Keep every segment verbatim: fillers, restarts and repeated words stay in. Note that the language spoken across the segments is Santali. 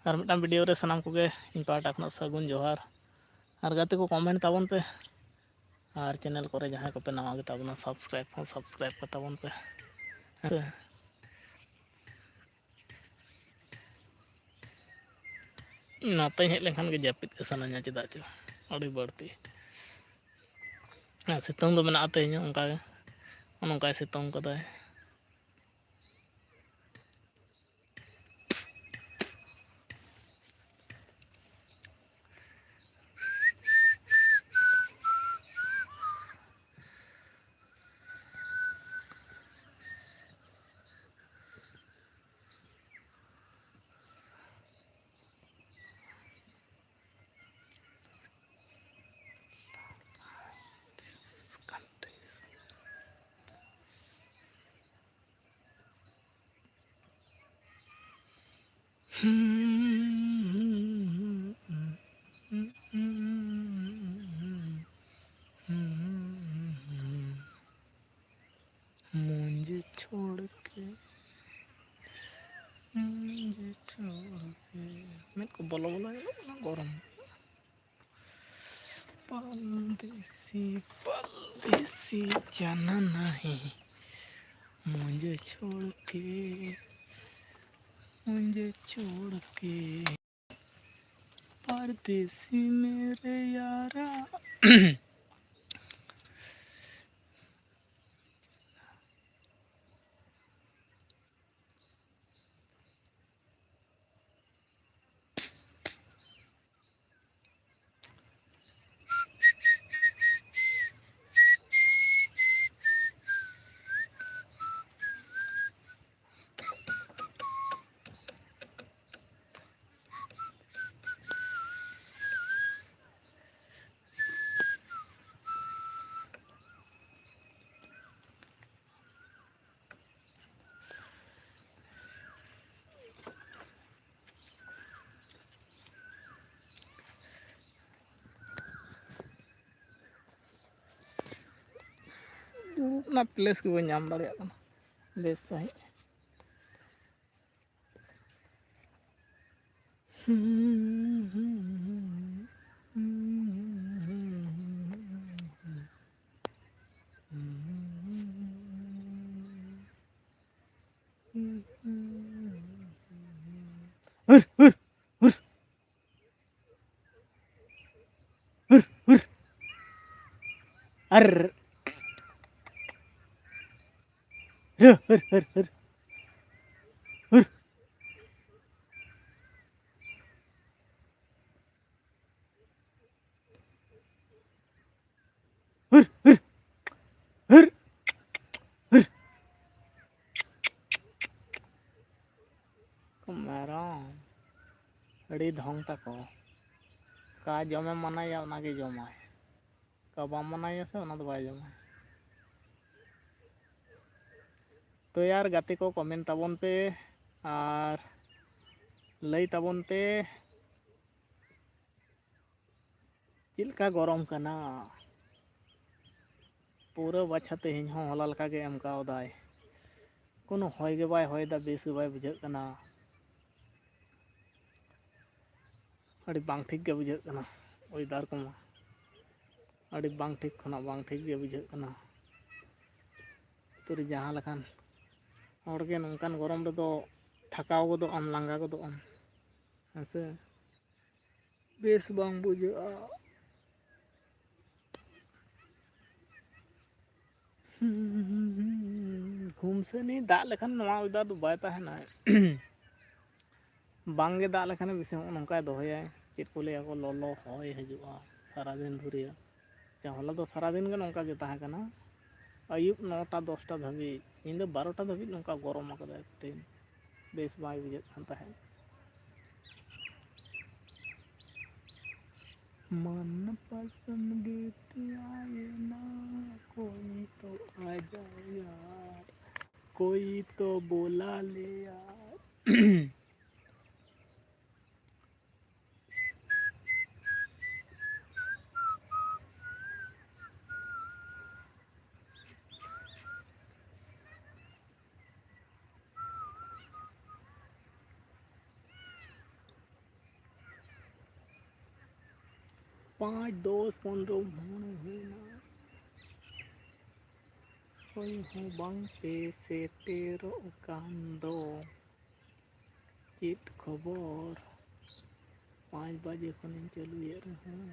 ᱟᱨ ᱢᱤᱫᱴᱟᱝ ᱵᱷᱤᱰᱤᱭᱳ ᱨᱮ ᱥᱟᱱᱟᱢ ᱠᱚᱜᱮ ᱤᱧ ᱯᱟᱦᱴᱟ ᱠᱷᱚᱱᱟᱜ ᱥᱟᱹᱜᱩᱱ ᱡᱚᱦᱟᱨ᱾ ᱟᱨ ᱜᱟᱛᱮ ᱠᱚ, ᱠᱚᱢᱮᱱᱴ ᱛᱟᱵᱚᱱ ᱯᱮ, ᱟᱨ ᱪᱮᱱᱮᱞ ᱠᱚᱨᱮ ᱡᱟᱦᱟᱸᱭ ᱠᱚᱯᱮ ᱱᱟᱣᱟ ᱜᱮᱛᱟ ᱵᱚᱱᱟ, ᱥᱟᱵᱥᱠᱨᱟᱭᱤᱵᱽ ᱦᱚᱸ ᱥᱟᱵᱥᱠᱨᱟᱭᱤᱵᱽ ᱠᱟᱛᱟ ᱵᱚᱱ ᱯᱮ᱾ ᱦᱮᱸ ᱥᱮ? ᱱᱚᱛᱮᱧ ᱦᱮᱡ ᱞᱮᱱᱠᱷᱟᱱ ᱜᱮ ᱡᱟᱹᱯᱤᱫ ᱜᱮ ᱥᱟᱱᱟᱧᱟ, ᱪᱮᱫᱟᱜ ᱪᱚ ᱟᱹᱰᱤ ᱵᱟᱹᱲᱛᱤ᱾ ᱟᱨ ᱥᱤᱛᱩᱝ ᱫᱚ ᱢᱮᱱᱟᱜᱼᱟ ᱛᱮᱦᱮᱧ ᱦᱚᱸ ᱚᱱᱠᱟ ᱜᱮ, ᱱᱚᱜᱼᱚ ᱱᱚᱝᱠᱟᱭ ᱥᱤᱛᱩᱝ ᱠᱟᱫᱟᱭ᱾ मुझे छोड़ के, मुझे छोड़ के। ᱢᱮᱫ ᱠᱚ ᱵᱚᱞᱚ ᱵᱚᱞᱚ ᱧᱮᱞᱚᱜ ᱠᱟᱱᱟ, ᱜᱚᱨᱚᱢ᱾ परदेसी, परदेसी जाना नहीं, मुझे छोड़ के, मुझे छोड़ के, परदेसी मेरे यारा। ᱫᱩᱲᱩᱵ ᱨᱮᱱᱟᱜ ᱯᱞᱮᱥ ᱜᱮ ᱵᱟᱹᱧ ᱧᱟᱢ ᱫᱟᱲᱮᱭᱟᱜ ᱠᱟᱱᱟ ᱵᱮᱥ ᱥᱟᱺᱦᱤᱡ᱾ ᱦᱩᱨ, ᱦᱩᱨ, ᱦᱩᱨ᱾ ᱦᱩᱨ, ᱦᱩᱨ᱾ ᱟᱨ ᱦᱩᱨ, ᱦᱩᱨ, ᱦᱩᱨ, ᱦᱩᱨ᱾ ᱦᱩᱨ᱾ ᱦᱩᱨ, ᱦᱩᱨ, ᱦᱩᱨ, ᱦᱩᱨ᱾ ᱢᱮᱨᱚᱢ ᱟᱹᱰᱤ ᱰᱷᱚᱝ ᱛᱟᱠᱚ, ᱚᱠᱟ ᱡᱚᱢᱮᱢ ᱢᱟᱱᱟᱭᱟ ᱚᱱᱟᱜᱮ ᱡᱚᱢᱟᱭ, ᱚᱠᱟ ᱵᱟᱢ ᱢᱟᱱᱟᱭᱟ ᱥᱮ ᱚᱱᱟ ᱫᱚ ᱵᱟᱭ ᱡᱚᱢᱟ᱾ ᱛᱚ ᱭᱟᱨ ᱜᱟᱛᱮ ᱠᱚ, ᱠᱚᱢᱮᱱᱴ ᱛᱟᱵᱚᱱ ᱯᱮ ᱟᱨ ᱞᱟᱹᱭ ᱛᱟᱵᱚᱱ ᱯᱮ᱾ ᱪᱮᱫ ᱞᱮᱠᱟ ᱜᱚᱨᱚᱢ ᱠᱟᱱᱟ? ᱯᱩᱨᱟᱹ ᱵᱟᱪᱷᱟ ᱛᱮᱦᱮᱧ ᱦᱚᱸ ᱦᱚᱞᱟ ᱞᱮᱠᱟ ᱜᱮ ᱮᱢ ᱠᱟᱣᱫᱟᱭ᱾ ᱠᱳᱱᱳ ᱦᱚᱭ ᱜᱮ ᱵᱟᱭ ᱦᱚᱭᱫᱟ, ᱵᱮᱥ ᱜᱮ ᱵᱟᱭ ᱵᱩᱡᱷᱟᱹᱜ ᱠᱟᱱᱟ᱾ ᱟᱹᱰᱤ ᱵᱟᱝ ᱴᱷᱤᱠ ᱜᱮ ᱵᱩᱡᱷᱟᱹᱜ ᱠᱟᱱᱟ᱾ ᱚᱭᱮᱫᱟᱨ ᱠᱚᱢᱟ ᱟᱹᱰᱤ ᱵᱟᱝ ᱴᱷᱤᱠ ᱠᱷᱚᱱᱟᱜ ᱵᱟᱝ ᱴᱷᱤᱠ ᱜᱮ ᱵᱩᱡᱷᱟᱹᱜ ᱠᱟᱱᱟ᱾ ᱟᱹᱛᱩ ᱨᱮ ᱡᱟᱦᱟᱸ ᱞᱮᱠᱟᱱ ᱦᱚᱲ ᱜᱮ ᱱᱚᱝᱠᱟᱱ ᱜᱚᱨᱚᱢ ᱨᱮᱫᱚ ᱛᱷᱟᱠᱟᱣ ᱜᱚᱫᱚᱜ ᱟᱢ, ᱞᱟᱸᱜᱟ ᱜᱚᱫᱚᱜ ᱟᱢ, ᱦᱮᱸ ᱥᱮ? ᱵᱮᱥ ᱵᱟᱝ ᱵᱩᱡᱷᱟᱹᱜᱼᱟ᱾ ᱜᱷᱩᱢᱥᱟᱹᱱᱤ ᱫᱟᱜ ᱞᱮᱠᱷᱟᱱ ᱱᱚᱣᱟ ᱚᱭᱮᱫᱟᱨ ᱫᱚ ᱵᱟᱭ ᱛᱟᱦᱮᱱᱟ᱾ ᱵᱟᱝ ᱜᱮ ᱫᱟᱜ ᱞᱮᱠᱷᱟᱱ ᱵᱮᱥᱤ ᱱᱚᱜᱼᱚ ᱱᱚᱝᱠᱟᱭ ᱫᱚᱦᱚᱭᱟᱭ᱾ ᱪᱮᱫ ᱠᱚ ᱞᱟᱹᱭᱟ ᱠᱚ, ᱞᱚᱞᱚ ᱦᱚᱭ ᱦᱤᱡᱩᱜᱼᱟ ᱥᱟᱨᱟᱫᱤᱱ ᱫᱷᱩᱨᱭᱟᱹ᱾ ᱥᱮ ᱦᱚᱞᱟ ᱫᱚ ᱥᱟᱨᱟᱫᱤᱱ ᱜᱮ ᱱᱚᱝᱠᱟ ᱜᱮ ᱛᱟᱦᱮᱸ ᱠᱟᱱᱟ᱾ ᱟᱹᱭᱩᱵ ᱱᱚᱴᱟ ᱫᱚᱥᱴᱟ ᱫᱷᱟᱹᱵᱤᱡ, ᱧᱤᱫᱟᱹ ᱵᱟᱨᱚᱴᱟ ᱫᱷᱟᱹᱵᱤᱡ ᱱᱚᱝᱠᱟ ᱜᱚᱨᱚᱢ ᱟᱠᱟᱫᱟᱭ ᱠᱟᱹᱴᱤᱡ᱾ ᱵᱮᱥ ᱵᱟᱭ ᱵᱩᱡᱷᱟᱹᱜ ᱠᱟᱱ ᱛᱟᱦᱮᱸᱫ᱾ मन पसंद गीत आए ना, कोई तो आ जाए यार, कोई तो बोला ले यार। ᱯᱟᱸᱪ, ᱫᱚᱥ, ᱯᱚᱱᱨᱚ ᱢᱚᱬᱮ ᱦᱩᱭᱱᱟ᱾ ᱚᱠᱚᱭ ᱦᱚᱸ ᱵᱟᱝ ᱯᱮ ᱥᱮᱴᱮᱨᱚᱜ ᱠᱟᱱ ᱫᱚ᱾ ᱪᱮᱫ ᱠᱷᱚᱵᱚᱨ? ᱯᱟᱸᱪ ᱵᱟᱡᱮ ᱠᱷᱚᱱᱤᱧ ᱪᱟᱹᱞᱩᱭᱮᱫ ᱨᱮᱦᱚᱸ᱾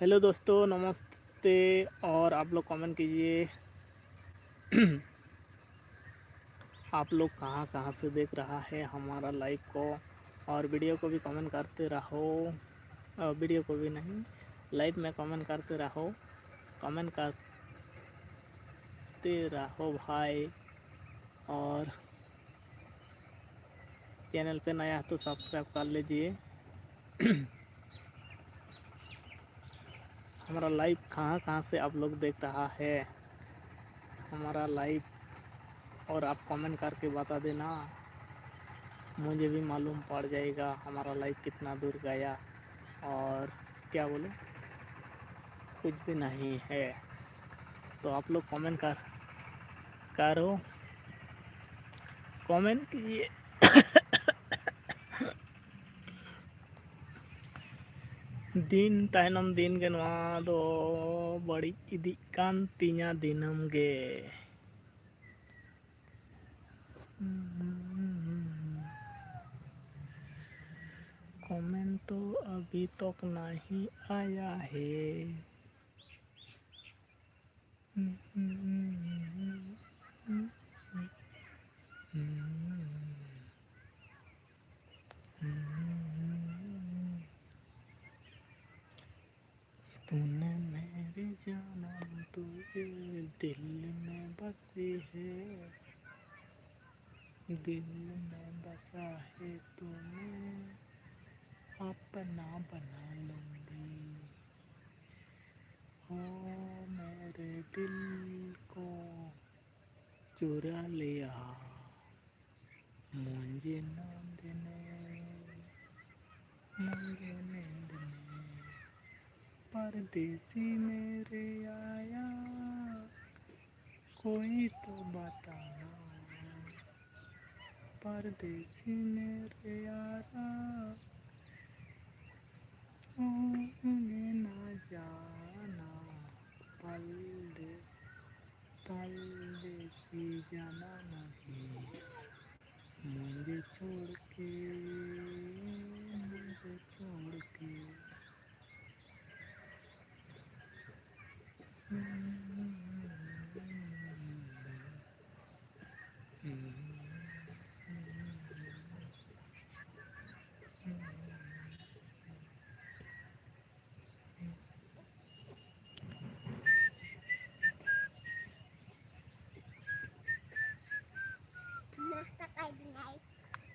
हेलो दोस्तों, नमस्ते। और आप लोग कमेंट कीजिए, आप लोग कहाँ कहाँ से देख रहा है हमारा लाइव को, और वीडियो को भी कमेंट करते रहो। अ, वीडियो को भी नहीं, लाइव में कमेंट करते रहो, कमेंट करते रहो भाई। और चैनल पे नया है तो सब्सक्राइब कर लीजिए। हमारा लाइव कहाँ कहाँ से आप लोग देख रहा है, हमारा लाइव, और आप कमेंट करके बता देना, मुझे भी मालूम पड़ जाएगा हमारा लाइव कितना दूर गया। और क्या बोले, कुछ भी नहीं है, तो आप लोग कमेंट कर करो, कमेंट कीजिए। ᱫᱤᱱ ᱛᱟᱭᱱᱚᱢ ᱫᱤᱱ ᱜᱮ ᱱᱚᱣᱟ ᱫᱚ ᱵᱟᱹᱲᱤᱡ ᱤᱫᱤᱜ ᱠᱟᱱ ᱛᱤᱧᱟ ᱫᱤᱱᱟᱹᱢ ᱜᱮ᱾ कमेंट तो अभी तक नहीं आया है। तूने मेरी जानम तुझे दिल में बसी है, दिल में बसा है तूने अपना बना लूंगी। ओ मेरे दिल को चुरा लिया मुझे नींद ने, मुझे नींद ने। परदेसी मेरे आया, कोई तो बताना, परदेसी मेरे यारा, तूने ना जाना, परदे-, परदेसी जाना नहीं, मुझे छोड़ के, मुझे छोड़ के।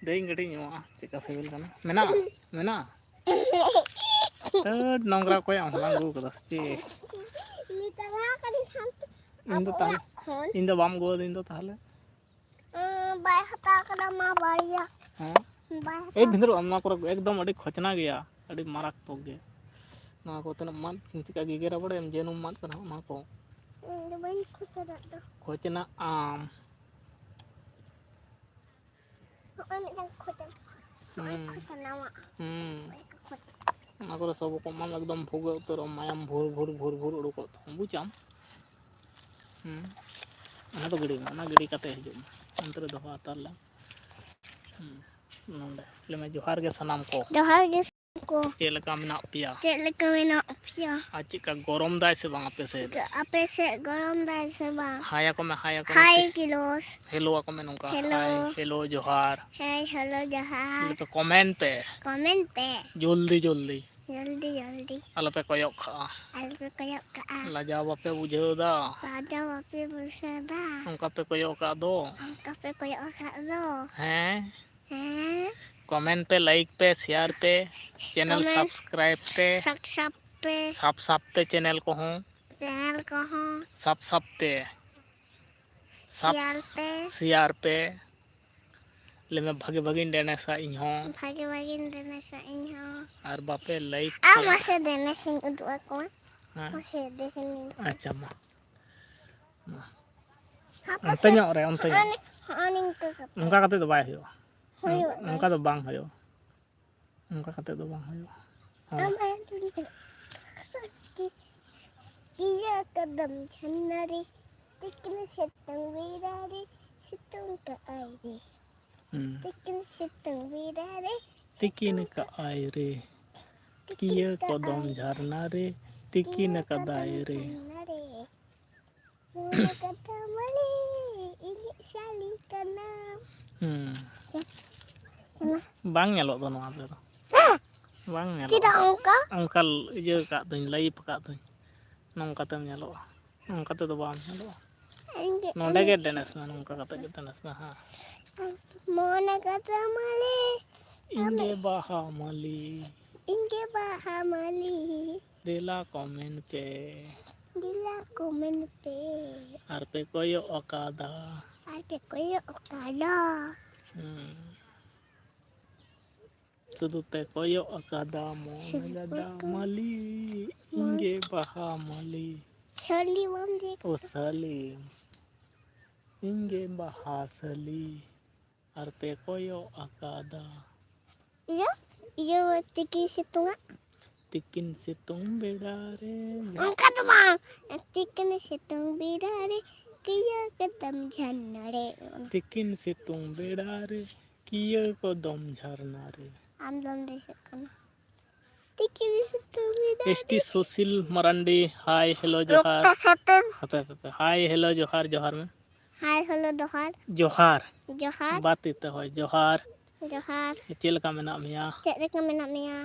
ᱫᱮᱭᱤᱧ ᱠᱟᱹᱴᱤᱡ ᱧᱩᱣᱟᱜᱼᱟ, ᱪᱮᱫᱠᱟ ᱥᱤᱵᱤᱞ ᱠᱟᱱᱟ᱾ ᱢᱮᱱᱟᱜᱼᱟ? ᱢᱮᱱᱟᱜᱼᱟ? ᱛᱟᱹᱰ ᱱᱚᱝᱨᱟ ᱚᱠᱚᱭᱟᱜ ᱮᱢ ᱦᱟᱞᱟᱝ ᱟᱹᱜᱩ ᱠᱟᱫᱟ ᱥᱮ ᱪᱮᱫ? ᱤᱧ ᱫᱚ ᱛᱟᱦᱞᱮ, ᱤᱧ ᱫᱚ ᱵᱟᱢ ᱟᱹᱜᱩᱣᱟᱫᱤᱧ ᱫᱚ ᱛᱟᱦᱞᱮ? ᱩᱸ, ᱵᱟᱭ ᱦᱟᱛᱟᱣ ᱠᱟᱫᱟ ᱢᱟ ᱵᱟᱨᱭᱟ᱾ ᱦᱮᱸ? ᱵᱟᱭ ᱮᱭ ᱦᱟᱛᱟᱣ᱾ ᱵᱷᱤᱸᱫᱟᱹᱲᱚᱜ ᱟᱢ, ᱱᱚᱣᱟ ᱠᱚᱨᱮ ᱮᱠᱫᱚᱢ ᱟᱹᱰᱤ ᱠᱷᱚᱪᱱᱟ ᱜᱮᱭᱟ, ᱟᱹᱰᱤ ᱢᱟᱨᱟᱠᱛᱚᱠ ᱜᱮ᱾ ᱱᱚᱣᱟ ᱠᱚ ᱛᱤᱱᱟᱹᱜ ᱢᱟᱫ ᱪᱤᱠᱟ ᱜᱮᱜᱮᱨᱟ ᱵᱟᱲᱟᱭᱟᱢ, ᱡᱟᱹᱱᱩᱢ ᱢᱟᱫ ᱠᱟᱱᱟ ᱚᱱᱟ ᱠᱚ᱾ ᱤᱧ ᱫᱚ ᱵᱟᱹᱧ ᱠᱷᱚᱪᱱᱟᱜ ᱫᱚ᱾ ᱠᱷᱚᱪᱱᱟᱜ ᱟᱢ᱾ ᱱᱚᱜᱼᱚᱭ ᱢᱤᱫᱴᱟᱝ ᱠᱷᱚᱪᱱᱟ᱾ ᱦᱩᱸ᱾ ᱠᱷᱚᱪᱱᱟᱣᱟ᱾ ᱦᱩᱸ᱾ ᱚᱱᱟ ᱠᱚᱨᱮ ᱥᱚᱵ ᱠᱚ ᱮᱢᱟᱢ, ᱮᱠᱫᱚᱢ ᱵᱷᱩᱜᱟᱹᱜ ᱩᱛᱟᱹᱨᱚᱜ, ᱢᱟᱭᱟᱢ ᱵᱷᱩᱨ ᱵᱷᱩᱨ ᱵᱷᱩᱨ ᱵᱷᱩᱨ ᱩᱰᱩᱠᱚᱜ ᱛᱟᱢᱟ, ᱵᱩᱡᱟᱢ? ᱦᱩᱸ᱾ ᱚᱱᱟ ᱫᱚ ᱜᱤᱰᱤ ᱢᱮ, ᱚᱱᱟ ᱜᱤᱰᱤ ᱠᱟᱛᱮ ᱦᱤᱡᱩᱜ ᱢᱮ, ᱚᱱᱛᱮ ᱨᱮ ᱫᱚᱦᱚ ᱦᱟᱛᱟᱲ ᱞᱮᱢ᱾ ᱦᱩᱸ᱾ ᱱᱚᱰᱮ ᱞᱟᱹᱭ ᱢᱮ, "ᱡᱚᱦᱟᱨ ᱜᱮ ᱥᱟᱱᱟᱢ ᱠᱚ᱾ ᱡᱚᱦᱟᱨ ᱜᱮ ᱥᱟᱱᱟᱢ ᱠᱚ᱾ ᱪᱮᱫ ᱞᱮᱠᱟ ᱢᱮᱱᱟᱜ ᱯᱮᱭᱟ? ᱪᱮᱫ ᱞᱮᱠᱟ ᱢᱮᱱᱟᱜ ᱯᱮᱭᱟ? ᱟᱨ ᱪᱮᱫᱠᱟ ᱜᱚᱨᱚᱢ ᱫᱟᱭ ᱥᱮ ᱵᱟᱝ ᱟᱯᱮ ᱥᱮᱫ? ᱪᱮᱫᱠᱟ ᱟᱯᱮ ᱥᱮᱫ ᱜᱚᱨᱚᱢ ᱫᱟᱭ ᱥᱮ ᱵᱟᱝ?" ᱦᱟᱭ ᱟᱠᱚ ᱢᱮ, ᱦᱟᱭ ᱟᱠᱚ ᱢᱮ᱾ ᱦᱟᱭ ᱠᱤᱞᱳᱥ᱾ ᱦᱮᱞᱳ ᱟᱠᱚ ᱢᱮ ᱱᱚᱝᱠᱟ, ᱦᱮᱞᱳ᱾ ᱦᱟᱭ, ᱦᱮᱞᱳ, ᱡᱚᱦᱟᱨ᱾ ᱦᱮᱸ, ᱦᱮᱞᱳ, ᱡᱚᱦᱟᱨ᱾ ᱞᱟᱹᱭ ᱯᱮ, ᱠᱚᱢᱮᱱᱴ ᱯᱮ᱾ ᱠᱚᱢᱮᱱᱴ ᱯᱮ᱾ ᱡᱚᱞᱫᱤ, ᱡᱚᱞᱫᱤ᱾ ᱡᱚᱞᱫᱤ, ᱡᱚᱞᱫᱤ᱾ ᱟᱞᱚᱯᱮ ᱠᱚᱭᱚᱜ ᱠᱟᱜᱼᱟ᱾ ᱟᱞᱚᱯᱮ ᱠᱚᱭᱚᱜ ᱠᱟᱜᱼᱟ᱾ ᱞᱟᱡᱟᱣ ᱵᱟᱯᱮ ᱵᱩᱡᱷᱟᱹᱣ ᱮᱫᱟ᱾ ᱞᱟᱡᱟᱣ ᱵᱟᱯᱮ ᱵᱩᱡᱷᱟᱹᱣ ᱮᱫᱟ᱾ ᱚᱱᱠᱟ ᱯᱮ ᱠᱚᱭᱚᱜ ᱠᱟᱜ ᱫᱚ᱾ ᱚᱱᱠᱟ ᱯᱮ ᱠᱚᱭᱚᱜ ᱠᱟᱜ ᱫᱚ᱾ ᱦᱮᱸ? ᱦᱮᱸ᱾ ᱠᱚᱢᱮᱱᱴ ᱯᱮ, ᱞᱟᱭᱤᱠ ᱯᱮ, ᱥᱮᱭᱟᱨ ᱯᱮ, ᱪᱮᱱᱮᱞ ᱠᱚᱢᱮᱱᱴ ᱥᱟᱵᱥᱠᱨᱟᱭᱤᱵ ᱯᱮ᱾ ᱥᱟᱵ ᱥᱟᱵ ᱯᱮ᱾ ᱥᱟᱵ ᱥᱟᱵ ᱯᱮ ᱪᱮᱱᱮᱞ ᱠᱚᱦᱚᱸ᱾ ᱪᱮᱱᱮᱞ ᱠᱚᱦᱚᱸ᱾ ᱥᱟᱵ ᱥᱟᱵ ᱯᱮ᱾ ᱥᱟᱵ ᱥᱮᱭᱟᱨ ᱯᱮ᱾ ᱥᱮᱭᱟᱨ ᱯᱮ᱾ ᱞᱟᱹᱭ ᱢᱮ, ᱵᱷᱟᱜᱮ ᱵᱷᱟᱜᱮᱧ ᱰᱮᱱᱮᱥᱟ ᱤᱧ ᱦᱚᱸ᱾ ᱵᱷᱟᱜᱮ ᱵᱷᱟᱜᱮᱧ ᱰᱮᱱᱮᱥᱟ ᱤᱧ ᱦᱚᱸ᱾ ᱟᱨ ᱵᱟᱯᱮ ᱞᱟᱭᱤᱠ ᱟᱨ ᱠᱮᱭᱟ᱾ ᱢᱟᱥᱮ ᱰᱮᱱᱮᱥᱤᱧ ᱩᱫᱩᱜ ᱟᱠᱚᱣᱟ᱾ ᱦᱮᱸ᱾ ᱢᱟᱥᱮ ᱰᱮᱱᱮᱥᱤᱧ᱾ ᱟᱪᱪᱷᱟ, ᱢᱟ᱾ ᱢᱟ᱾ ᱦᱟᱯᱮ ᱚᱱᱛᱮ ᱥᱮ᱾ ᱧᱚᱜ ᱨᱮ, ᱚᱱᱛᱮ ᱧᱚᱜ᱾ ᱦᱚᱸᱜᱼᱚ ᱱᱤ-, ᱦᱚᱸᱜᱼᱚ ᱱᱤᱝᱠᱟᱹ ᱠᱟᱛᱮ᱾ ᱚᱱᱠᱟ ᱠᱟᱛᱮ ᱫᱚ ᱵᱟᱭ ᱦᱩᱭᱩᱜᱼᱟ᱾ ᱦᱩᱭᱩᱜᱼᱟ᱾ ᱚᱱᱠᱟ ᱫᱚ ᱵᱟᱝ ᱦᱩᱭᱩᱜᱼᱟ᱾ ᱚᱱᱠᱟ ᱠᱟᱛᱮ ᱫᱚ ᱵᱟᱝ ᱦᱩᱭᱩᱜᱼᱟ᱾ ᱦᱳᱭ᱾ ᱟᱢ ᱟᱭ ᱴᱩᱞᱤ ᱠᱟᱱᱟ᱾ ᱤᱭᱟᱹ ᱠᱟᱫᱟᱢ ᱡᱷᱟᱨᱱᱟ ᱨᱮ, ᱛᱤᱠᱤᱱ ᱥᱤᱛᱩᱝ ᱵᱮᱲᱟ ᱨᱮ, ᱥᱤᱛᱩᱝ ᱠᱟᱜᱼᱟᱭ ᱨᱮ᱾ ᱦᱩᱸ᱾ ᱛᱤᱠᱤᱱ ᱥᱤᱛᱩᱝ ᱵᱮᱲᱟ ᱨᱮ, ᱛᱤᱠᱤᱱ ᱥᱤᱛᱩᱝ ᱠᱟᱜᱼᱟᱭ ᱨᱮ, ᱛᱤᱠᱤᱱ ᱠᱤᱭᱟᱹ ᱠᱟᱜᱼᱟᱭ ᱠᱚᱫᱚᱢ ᱨᱮ, ᱡᱷᱟᱨᱱᱟ ᱨᱮ, ᱛᱤᱠᱤᱱ ᱠᱤᱭᱟᱹ ᱠᱟᱫᱟᱭ ᱠᱚᱫᱚᱢ ᱨᱮ᱾ ᱡᱷᱟᱨᱱᱟ ᱨᱮ᱾ ᱱᱚᱣᱟ ᱠᱟᱛᱷᱟ ᱢᱟᱹᱞᱤ, ᱤᱧᱤᱡ ᱥᱟᱞᱤ ᱠᱟᱱᱟᱢ᱾ ᱦᱩᱸ᱾ ᱠᱟᱱᱟ᱾ ᱵᱟᱝ ᱧᱮᱞᱚᱜ ᱫᱚ ᱱᱚᱣᱟ ᱨᱮᱫᱚ᱾ ᱵᱟᱝ ᱧᱮᱞᱚᱜᱼᱟ᱾ ᱪᱮᱫᱟᱜ ᱚᱱᱠᱟ? ᱚᱱᱠᱟ ᱤᱭᱟᱹ ᱟᱠᱟᱫ ᱫᱚᱧ, ᱞᱟᱭᱤᱵᱷ ᱟᱠᱟᱫ ᱫᱚᱧ᱾ ᱱᱚᱝᱠᱟ ᱛᱮᱢ ᱧᱮᱞᱚᱜᱼᱟ᱾ ᱱᱚᱝᱠᱟ ᱛᱮᱫᱚ ᱵᱟᱢ ᱧᱮᱞᱚᱜᱼᱟ᱾ ᱤᱧ ᱜᱮ ᱱᱚᱸᱰᱮ ᱜᱮ ᱮᱱᱮᱡ ᱰᱮᱱᱮᱥ ᱢᱮ, ᱱᱚᱝᱠᱟ ᱠᱟᱛᱮ ᱜᱮ ᱰᱮᱱᱮᱥ ᱢᱮ, ᱦᱮᱸ᱾ ᱢᱚᱱᱮ ᱠᱟᱛᱷᱟ ᱢᱟᱹᱞᱤ, ᱤᱧ ᱜᱮ ᱟᱢᱮ ᱵᱟᱦᱟ ᱢᱟᱹᱞᱤ᱾ ᱤᱧ ᱜᱮ ᱵᱟᱦᱟ ᱢᱟᱹᱞᱤ᱾ ᱫᱮᱞᱟ ᱠᱚ ᱢᱮᱱ ᱯᱮ᱾ ᱫᱮᱞᱟ ᱠᱚ ᱢᱮᱱ ᱯᱮ᱾ ᱟᱨ ᱯᱮ ᱠᱚᱭᱚᱜ ᱟᱠᱟᱫᱟ᱾ ᱟᱨ ᱯᱮ ᱠᱚᱭᱚᱜ ᱟᱠᱟᱫᱟ᱾ ᱦᱩᱸ᱾ ᱥᱩᱫᱷᱩ ᱯᱮ ᱠᱚᱭᱚᱜ ᱟᱠᱟᱫᱟ ᱢᱚᱱ ᱥᱩᱫᱷᱩ ᱜᱟᱰᱟ ᱯᱮ ᱠᱚᱭᱚᱜ ᱢᱟᱹᱞᱤ, ᱢᱚᱱ ᱤᱧ ᱜᱮ ᱵᱟᱦᱟ ᱢᱟᱹᱞᱤ᱾ ᱥᱟᱹᱞᱤ ᱵᱟᱢ ᱞᱟᱹᱭ ᱳ ᱠᱟᱫᱟ᱾ ᱥᱟᱹᱞᱤ, ᱤᱧ ᱜᱮ ᱵᱟᱦᱟ ᱥᱟᱹᱞᱤ, ᱟᱨ ᱯᱮ ᱠᱚᱭᱚᱜ ᱟᱠᱟᱫᱟ᱾ ᱤᱭᱟᱹ, ᱤᱭᱟᱹ ᱛᱤᱠᱤᱱ ᱥᱤᱛᱩᱝ ᱟᱜ᱾ ᱛᱤᱠᱤᱱ ᱥᱤᱛᱩᱝ ᱵᱮᱲᱟ ᱨᱮ᱾ ᱚᱱᱠᱟ ᱫᱚ ᱵᱟᱝ, ᱛᱤᱠᱤᱱ ᱥᱤᱛᱩᱝ ᱵᱮᱲᱟ ᱨᱮ, ᱠᱤᱭᱟᱹ ᱠᱟᱫᱟᱢ ᱡᱷᱟᱨᱱᱟ ᱨᱮ᱾ ᱛᱤᱠᱤᱱ ᱥᱤᱛᱩᱝ ᱵᱮᱲᱟ ᱨᱮ, ᱠᱤᱭᱟᱹ ᱠᱚᱫᱚᱢ ᱡᱷᱟᱨᱱᱟ ᱨᱮ᱾ ᱟᱢ ᱫᱚᱢ ᱫᱤᱥᱟᱹᱜ ᱠᱟᱱᱟ᱾ ᱛᱤᱠᱤᱱ ᱥᱤᱛᱩᱝ ᱵᱮᱲᱟ ᱨᱮ᱾ ᱮᱥ ᱴᱤ ᱥᱩᱥᱤᱞ ᱢᱟᱨᱟᱱᱰᱤ, ᱦᱟᱭ, ᱦᱮᱞᱳ, ᱡᱚᱦᱟᱨ᱾ ᱨᱚᱠᱛᱚ ᱥᱟᱛᱚᱢ᱾ ᱦᱟᱯᱮ, ᱦᱟᱯᱮ, ᱦᱟᱯᱮ᱾ ᱦᱟᱭ, ᱦᱮᱞᱳ, ᱡᱚᱦᱟᱨ, ᱡᱚᱦᱟᱨ ᱢᱮ᱾ ᱦᱟᱭ, ᱦᱮᱞᱳ, ᱡᱚᱦᱟᱨ᱾ ᱡᱚᱦᱟᱨ᱾ ᱡᱚᱦᱟᱨ᱾ ᱵᱟ ᱛᱤ ᱛᱮ ᱦᱚᱭ, ᱡᱚᱦᱟᱨ᱾ ᱡᱚᱦᱟᱨ᱾ ᱪᱮᱫ ᱞᱮᱠᱟ ᱢᱮᱱᱟᱜ ᱢᱮᱭᱟ? ᱪᱮᱫ ᱞᱮᱠᱟ ᱢᱮᱱᱟᱜ ᱢᱮᱭᱟ?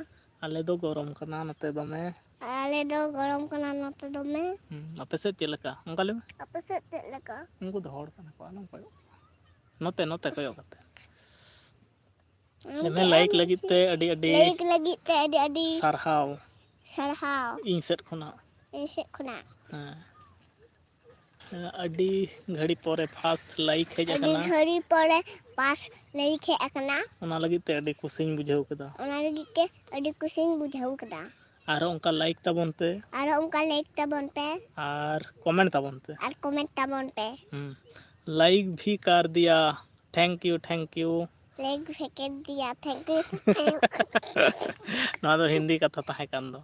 ᱟᱞᱮ ᱫᱚ ᱜᱚᱨᱚᱢ ᱠᱟᱱᱟ ᱱᱚᱛᱮ ᱫᱚᱢᱮ᱾ ᱟᱞᱮ ᱫᱚ ᱜᱚᱨᱚᱢ ᱠᱟᱱᱟ ᱱᱚᱛᱮ ᱫᱚᱢᱮ᱾ ᱦᱩᱸ, ᱟᱯᱮ ᱥᱮᱫ ᱪᱮᱫ ᱞᱮᱠᱟ? ᱚᱱᱠᱟ ᱞᱟᱹᱭ ᱢᱮ᱾ ᱟᱯᱮ ᱥᱮᱫ ᱪᱮᱫ ᱞᱮᱠᱟ? ᱩᱱᱠᱩ ᱫᱚ ᱦᱚᱲ ᱠᱟᱱᱟ ᱠᱚ, ᱟᱞᱚᱢ ᱠᱚᱭᱚᱜ ᱠᱚᱣᱟ᱾ ᱱᱚᱛᱮ, ᱱᱚᱛᱮ ᱠᱚᱭᱚᱜ ᱠᱟᱛᱮ᱾ ᱞᱟᱹᱭ ᱢᱮ, ᱞᱟᱭᱤᱠ ᱞᱟᱹᱜᱤᱫ ᱛᱮ ᱟᱹᱰᱤ ᱟᱹᱰᱤ ᱞᱟᱭᱤᱠ ᱞᱟᱹᱜᱤᱫ ᱛᱮ ᱟᱹᱰᱤ ᱟᱹᱰᱤ ᱥᱟᱨᱦᱟᱣ᱾ ᱥᱟᱨᱦᱟᱣ᱾ ᱤᱧ ᱥᱮᱫ ᱠᱷᱚᱱᱟᱜ᱾ ᱤᱧ ᱥᱮᱫ ᱠᱷᱚᱱᱟᱜ᱾ ᱦᱮᱸ᱾ ᱟᱹᱰᱤ ᱜᱷᱟᱹᱲᱤ ᱯᱚᱨᱮ ᱯᱷᱟᱥᱴ ᱞᱟᱭᱤᱠ ᱦᱮᱡ ᱟᱹᱰᱤ ᱟᱠᱟᱱᱟ᱾ ᱜᱷᱟᱹᱲᱤ ᱯᱚᱨᱮ ᱯᱟᱥ ᱞᱟᱹᱭᱤᱠ ᱦᱮᱡ ᱟᱠᱟᱱᱟ᱾ ᱚᱱᱟ ᱞᱟᱹᱜᱤᱫ ᱛᱮ ᱟᱹᱰᱤ ᱠᱩᱥᱤᱧ ᱵᱩᱡᱷᱟᱹᱣ ᱠᱮᱫᱟ᱾ ᱚᱱᱟ ᱞᱟᱹᱜᱤᱫ ᱛᱮ ᱟᱹᱰᱤ ᱠᱩᱥᱤᱧ ᱵᱩᱡᱷᱟᱹᱣ ᱠᱮᱫᱟ᱾ ᱟᱨᱦᱚᱸ ᱚᱱᱠᱟ ᱞᱟᱭᱤᱠ ᱛᱟᱵᱚᱱ ᱯᱮ᱾ ᱟᱨᱦᱚᱸ ᱚᱱᱠᱟ ᱞᱟᱭᱤᱠ ᱛᱟᱵᱚᱱ ᱯᱮ᱾ ᱟᱨ ᱠᱚᱢᱮᱱᱴ ᱛᱟᱵᱚᱱ ᱯᱮ᱾ ᱟᱨ ᱠᱚᱢᱮᱱᱴ ᱛᱟᱵᱚᱱ ᱯᱮ᱾ ᱦᱩᱸ᱾ ᱞᱟᱭᱤᱠ ᱵᱷᱤ ᱠᱟᱨ ᱫᱤᱭᱟ᱾ Thank you, thank you. Like ᱵᱷᱤ ᱠᱟᱨ ᱫᱤᱭᱟ, thank you, thank you. ᱱᱚᱣᱟ ᱫᱚ ᱦᱤᱱᱫᱤ ᱠᱟᱛᱷᱟ ᱛᱟᱦᱮᱸ ᱠᱟᱱ ᱫᱚ᱾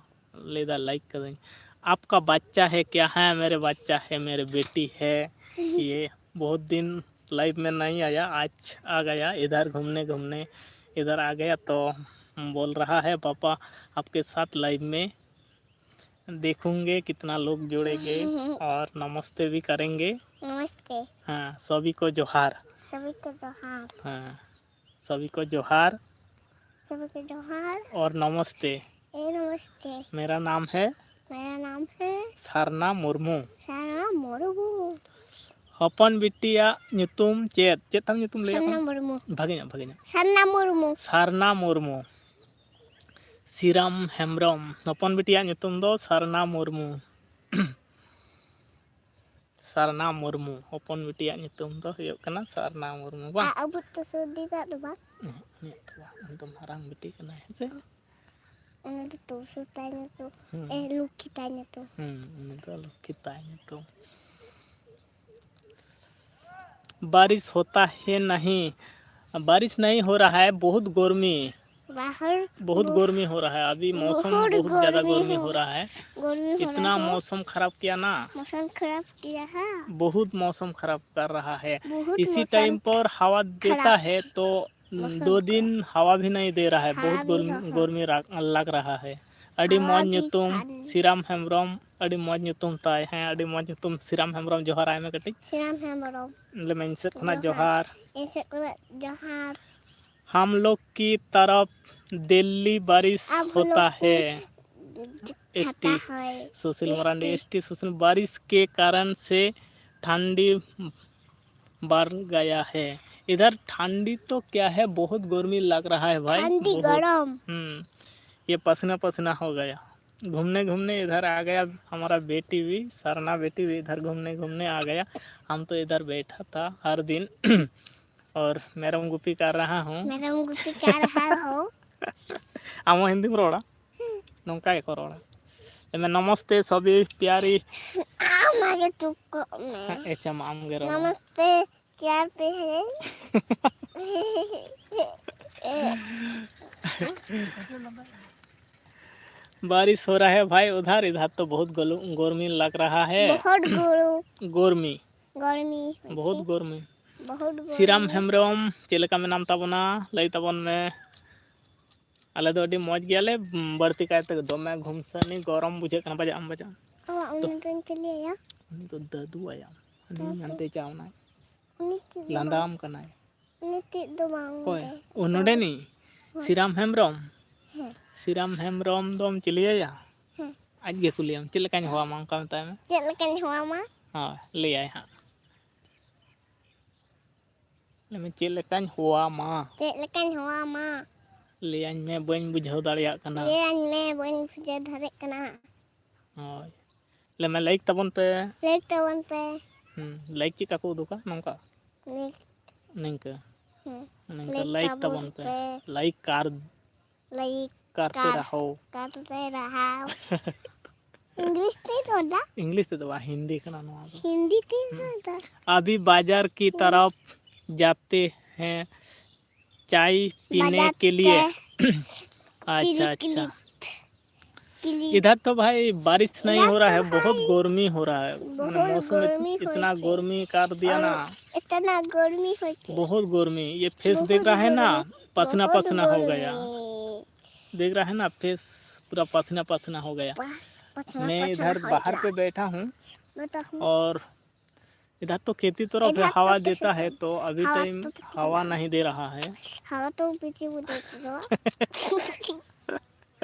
ᱞᱟᱹᱭᱫᱟ ᱞᱟᱭᱤᱠ ᱠᱟᱹᱫᱟᱹᱧ᱾ आपका बच्चा है क्या? ᱦᱮᱸ, मेरे बच्चा है, मेरे बेटी है। ये बहुत दिन लाइव में नहीं आया, आज आ गया इधर घूमने घूमने, इधर आ गया तो बोल रहा है पापा आपके साथ लाइव में देखूंगे कितना लोग जुड़ेंगे और नमस्ते भी करेंगे। नमस्ते। हाँ, सभी को जोहार। सभी को जोहार। हाँ, सभी को जोहार। सभी को जोहार। और नमस्ते। ए नमस्ते। मेरा नाम है मेरा नाम है ᱥᱟᱨᱱᱟ ᱢᱩᱨᱢᱩ᱾ ᱥᱟᱨᱱᱟ ᱢᱩᱨᱢᱩ᱾ ᱦᱚᱯᱚᱱ ᱵᱤᱴᱤᱭᱟᱜ ᱧᱩᱛᱩᱢ ᱪᱮᱫ? ᱪᱮᱫ ᱛᱟᱢ ᱧᱩᱛᱩᱢ? ᱞᱟᱹᱭ ᱥᱟᱨᱱᱟ ᱟᱠᱚ ᱢᱮ᱾ ᱢᱩᱨᱢᱩ᱾ ᱵᱷᱟᱜᱮ ᱧᱚᱜ, ᱵᱷᱟᱜᱮ ᱧᱚᱜ᱾ ᱥᱟᱨᱱᱟ ᱢᱩᱨᱢᱩ᱾ ᱥᱟᱨᱱᱟ ᱢᱩᱨᱢᱩ᱾ ᱥᱤᱨᱟᱢ ᱦᱮᱢᱵᱨᱚᱢ᱾ ᱦᱚᱯᱚᱱ ᱵᱤᱴᱤᱭᱟᱜ ᱧᱩᱛᱩᱢ ᱫᱚ ᱥᱟᱨᱱᱟ ᱢᱩᱨᱢᱩ᱾ ᱥᱟᱨᱱᱟ ᱢᱩᱨᱢᱩ᱾ ᱦᱚᱯᱚᱱ ᱵᱤᱴᱤᱭᱟᱜ ᱧᱩᱛᱩᱢ ᱫᱚ ᱦᱩᱭᱩᱜ ᱠᱟᱱᱟ ᱥᱟᱨᱱᱟ ᱢᱩᱨᱢᱩ᱾ ᱵᱟᱝ? ᱟ-, ᱟᱵᱚ ᱛᱚ ᱥᱩᱨᱫᱤ ᱫᱟᱜ ᱫᱚ ᱵᱟᱝ? ᱩᱸᱦᱩᱜ, ᱩᱱᱤᱭᱟᱜ ᱫᱚ ᱵᱟᱝ᱾ ᱩᱱᱤ ᱫᱚ ᱢᱟᱨᱟᱝ ᱵᱤᱴᱤ ᱠᱟᱱᱟᱭ, ᱦᱮᱸ ᱥᱮ? ᱩᱱᱤ ᱫᱚ ᱛᱩᱥᱩ ᱛᱟᱭ ᱧᱩᱛᱩᱢ᱾ ᱦᱩᱸ᱾ ᱮ, ᱞᱩᱠᱷᱤ ᱛᱟᱭ ᱧᱩᱛᱩᱢ᱾ ᱦᱩᱸ, ᱩᱱᱤ ᱫᱚ ᱞᱩᱠᱷᱤ ᱛᱟᱭ ᱧᱩᱛᱩᱢ᱾ बारिश होता है नहीं, बारिश नहीं हो रहा है, बहुत गर्मी। बाहर बहुत बहु-, गर्मी हो रहा है अभी, मौसम बहुत बहुत ज़्यादा गर्मी गर्मी हो हो, रहा है। गर्मी हो इतना रहा है। मौसम खराब किया ना। मौसम खराब किया है। बहुत मौसम खराब कर रहा है। बहुत इसी मौसम टाइम पर हवा देता खराब। है तो मौसम दो दिन हवा भी नहीं दे रहा है। हवा बहुत भी गर्मी, हाँ। गर्मी रा-, लग रहा है। ᱟᱹᱰᱤ ᱦᱟᱣᱟ ᱢᱚᱡᱽ ᱜᱮ ᱧᱩᱛᱩᱢ, ᱯᱷᱟᱱ᱾ ᱥᱤᱨᱟᱢ ᱦᱮᱢᱵᱨᱚᱢ, ᱟᱹᱰᱤ ᱢᱚᱡᱽ ᱧᱩᱛᱩᱢ ᱛᱟᱭ᱾ ᱦᱮᱸ, ᱟᱹᱰᱤ ᱢᱚᱡᱽ ᱧᱩᱛᱩᱢ, ᱥᱤᱨᱟᱢ ᱦᱮᱢᱵᱨᱚᱢ, ᱡᱚᱦᱟᱨᱟᱭ ᱢᱮ ᱠᱟᱹᱴᱤᱡ᱾ ᱥᱤᱨᱟᱢ ᱦᱮᱢᱵᱨᱚᱢ᱾ ᱞᱟᱹᱭ ᱢᱮ, ᱤᱧ ᱥᱮᱫ ᱠᱷᱚᱱᱟᱜ ᱡᱚᱦᱟᱨ᱾ ᱡᱚᱦᱟᱨ᱾ ᱤᱧ ᱥᱮᱫ ᱠᱷᱚᱱᱟᱜ ᱡᱚᱦᱟᱨ᱾ हम लोग की तरफ दिल्ली बारिश आप लोग होता की है। एसटी खाता है। सुशील एसटी। मरांडी, एसटी सुशील, बारिश के कारण से ठंडी बढ़ गया है। इधर ठंडी तो क्या है, बहुत गर्मी लग रहा है भाई, ठंडी बहुत। गरम। हम्म, ये पसीना पसीना हो गया। घूमने घूमने इधर आ गया हमारा बेटी भी, सरना बेटी भी इधर घूमने घूमने आ गया। हम तो इधर बैठा था हर दिन। और मेरम गुपी कर रहा हूँ। मेरम गुपी कर रहा हूँ। ᱟᱢ ᱦᱚᱸ ᱦᱤᱱᱫᱤᱢ ᱨᱚᱲᱟ? ᱱᱚᱝᱠᱟ ᱜᱮᱠᱚ ᱨᱚᱲᱟ᱾ ᱞᱟᱹᱭ ᱢᱮ, "ᱱᱚᱢᱚᱥᱛᱮ ᱥᱚᱵᱤ ᱯᱤᱭᱟᱨᱤ᱾" ᱟᱢ ᱟᱜᱮ ᱪᱩᱯ ᱠᱚᱜ ᱢᱮ᱾ ᱟᱪᱪᱷᱟ, ᱢᱟ ᱟᱢ ᱜᱮ ᱨᱚᱲ ᱢᱮ᱾ ᱱᱚᱢᱚᱥᱛᱮ, ᱠᱭᱟ ᱯᱮ ᱦᱮ? बारिश हो रहा है भाई उधर, इधर तो बहुत गलु-, गर्मी लग रहा है। बहुत गर्मी। गर्मी। गर्मी होइछे। बहुत गर्मी। बहुत गर्मी। ᱥᱤᱨᱟᱢ ᱦᱮᱢᱵᱨᱚᱢ, ᱪᱮᱫ ᱞᱮᱠᱟ ᱢᱮᱱᱟᱢ ᱛᱟᱵᱚᱱᱟ? ᱞᱟᱹᱭ ᱛᱟᱵᱚᱱ ᱢᱮ᱾ ᱟᱞᱮ ᱫᱚ ᱟᱹᱰᱤ ᱢᱚᱡᱽ ᱜᱮᱭᱟᱞᱮ, ᱵᱟᱹᱲᱛᱤ ᱠᱟᱭᱛᱮ ᱫᱚᱢᱮ ᱜᱷᱩᱢᱥᱟᱹᱱᱤ ᱜᱚᱨᱚᱢ ᱵᱩᱡᱷᱟᱹᱜ ᱠᱟᱱᱟ᱾ ᱵᱟᱡᱟᱜ ᱟᱢ, ᱵᱟᱡᱟᱜ ᱟᱢ᱾ ᱚ, ᱛᱚ, ᱩᱱᱤ ᱫᱚᱧ ᱪᱤᱞᱤᱭᱟᱭᱟ? ᱩᱱᱤ ᱫᱚ ᱫᱟᱫᱩ ᱟᱭᱟᱢ᱾ ᱩᱱᱤ ᱫᱟᱫᱩ᱾ ᱦᱟᱱᱛᱮ ᱪᱟᱣᱱᱟᱭ᱾ ᱩᱱᱤ ᱪᱮᱫ ᱫᱚ ᱞᱟᱸᱫᱟᱣᱟᱢ ᱵᱟᱝ᱾ ᱠᱟᱱᱟᱭ᱾ ᱩᱱᱤ ᱪᱮᱫ ᱫᱚ ᱵᱟᱝ ᱚᱠᱚᱭ? ᱫᱚ᱾ ᱚ, ᱱᱚᱰᱮᱱᱤᱡ? ᱦᱮᱸ᱾ ᱥᱤᱨᱟᱢ ᱦᱮᱢᱵᱨᱚᱢ? ᱦᱮᱸ᱾ ᱥᱤᱨᱟᱢ ᱦᱮᱢᱵᱨᱚᱢ ᱫᱚᱢ ᱪᱤᱞᱤᱭᱟᱭᱟ? ᱦᱮᱸ᱾ ᱟᱡ ᱜᱮ ᱠᱩᱞᱤᱭᱮᱢ, "ᱪᱮᱫ ᱞᱮᱠᱟᱧ ᱦᱚᱦᱚᱣᱟᱢᱟ?" ᱚᱱᱠᱟ ᱢᱮᱛᱟᱭ ᱢᱮ᱾ ᱪᱮᱫ ᱞᱮᱠᱟᱧ ᱦᱚᱦᱚᱣᱟᱢᱟ? ᱦᱳᱭ, ᱞᱟᱹᱭᱟᱭ ᱦᱟᱸᱜ᱾ ᱞᱟᱹᱭ ᱢᱮ, "ᱪᱮᱫ ᱞᱮᱠᱟᱧ ᱦᱚᱦᱚᱣᱟᱢᱟ?" ᱪᱮᱫ ᱞᱮᱠᱟᱧ ᱦᱚᱦᱚᱣᱟᱢᱟ? ᱞᱟᱹᱭᱟᱹᱧ ᱢᱮ, ᱵᱟᱹᱧ ᱵᱩᱡᱷᱟᱹᱣ ᱫᱟᱲᱮᱭᱟᱜ ᱠᱟᱱᱟ᱾ ᱞᱟᱹᱭᱟᱹᱧ ᱢᱮ, ᱵᱟᱹᱧ ᱵᱩᱡᱷᱟᱹᱣ ᱫᱟᱲᱮᱭᱟᱜ ᱠᱟᱱᱟ᱾ ᱦᱳᱭ᱾ ᱞᱟᱹᱭ ᱢᱮ, ᱞᱟᱭᱤᱠ ᱛᱟᱵᱚᱱ ᱯᱮ᱾ ᱞᱟᱭᱤᱠ ᱛᱟᱵᱚᱱ ᱯᱮ᱾ ᱦᱩᱸ, ᱞᱟᱭᱤᱠ ᱪᱮᱫ ᱞᱮᱠᱟ ᱠᱚ ᱩᱫᱩᱜᱟ? ᱱᱚᱝᱠᱟ? ᱞᱟᱭᱤᱠ᱾ ᱱᱤᱝᱠᱟᱹ᱾ ᱦᱩᱸ᱾ ᱱᱤᱝᱠᱟᱹ, ᱞᱟᱭᱤᱠ ᱞᱟᱭᱤᱠ ᱛᱟᱵᱚᱱ ᱛᱟᱵᱚᱱ ᱯᱮ᱾ ᱯᱮ᱾ ᱞᱟᱭᱤᱠ ᱠᱟᱨ-, ᱞᱟᱭᱤᱠ ᱠᱟᱨᱛᱮ ᱠᱟᱨ-, ᱨᱟᱦᱚ᱾ ᱠᱟᱨᱛᱮ ᱨᱟᱦᱟᱣ᱾ ᱤᱝᱞᱤᱥ ᱛᱮ ᱨᱚᱲ ᱫᱟ? ᱤᱝᱞᱤᱥ ᱛᱮᱫᱚ ᱵᱟᱝ, ᱦᱤᱱᱫᱤ ᱠᱟᱱᱟ ᱱᱚᱣᱟ ᱫᱚ᱾ ᱦᱤᱱᱫᱤ ᱛᱮ ᱦᱩᱸ᱾ ᱨᱚᱲ ᱫᱟ? ᱟᱵᱷᱤ ᱵᱟᱡᱟᱨ ᱠᱤ ᱦᱩᱸ᱾ ᱛᱟᱨᱟᱯ ᱡᱟᱛᱮ ᱦᱮᱸ᱾ चाय पीने बाजार के लिए। के अच्छा, अच्छा। चिली किली। इधर तो भाई बारिश नहीं हो रहा है, बहुत गर्मी हो रहा है। बहुत गर्मी होती है। बहुत गर्मी होती है। इतना गर्मी कर दिया ना। इतना गर्मी होती है। बहुत गर्मी। ये फेस देख रहा है ना, पसीना पसीना हो गया। देख रहा है ना, फेस पूरा पसीना पसीना हो गया। मैं इधर बाहर पे बैठा हूँ और इधर तो खेती तरफ है, हवा देता है, तो अभी टाइम हवा नहीं दे रहा है। हवा तो पीछे वो देते दो।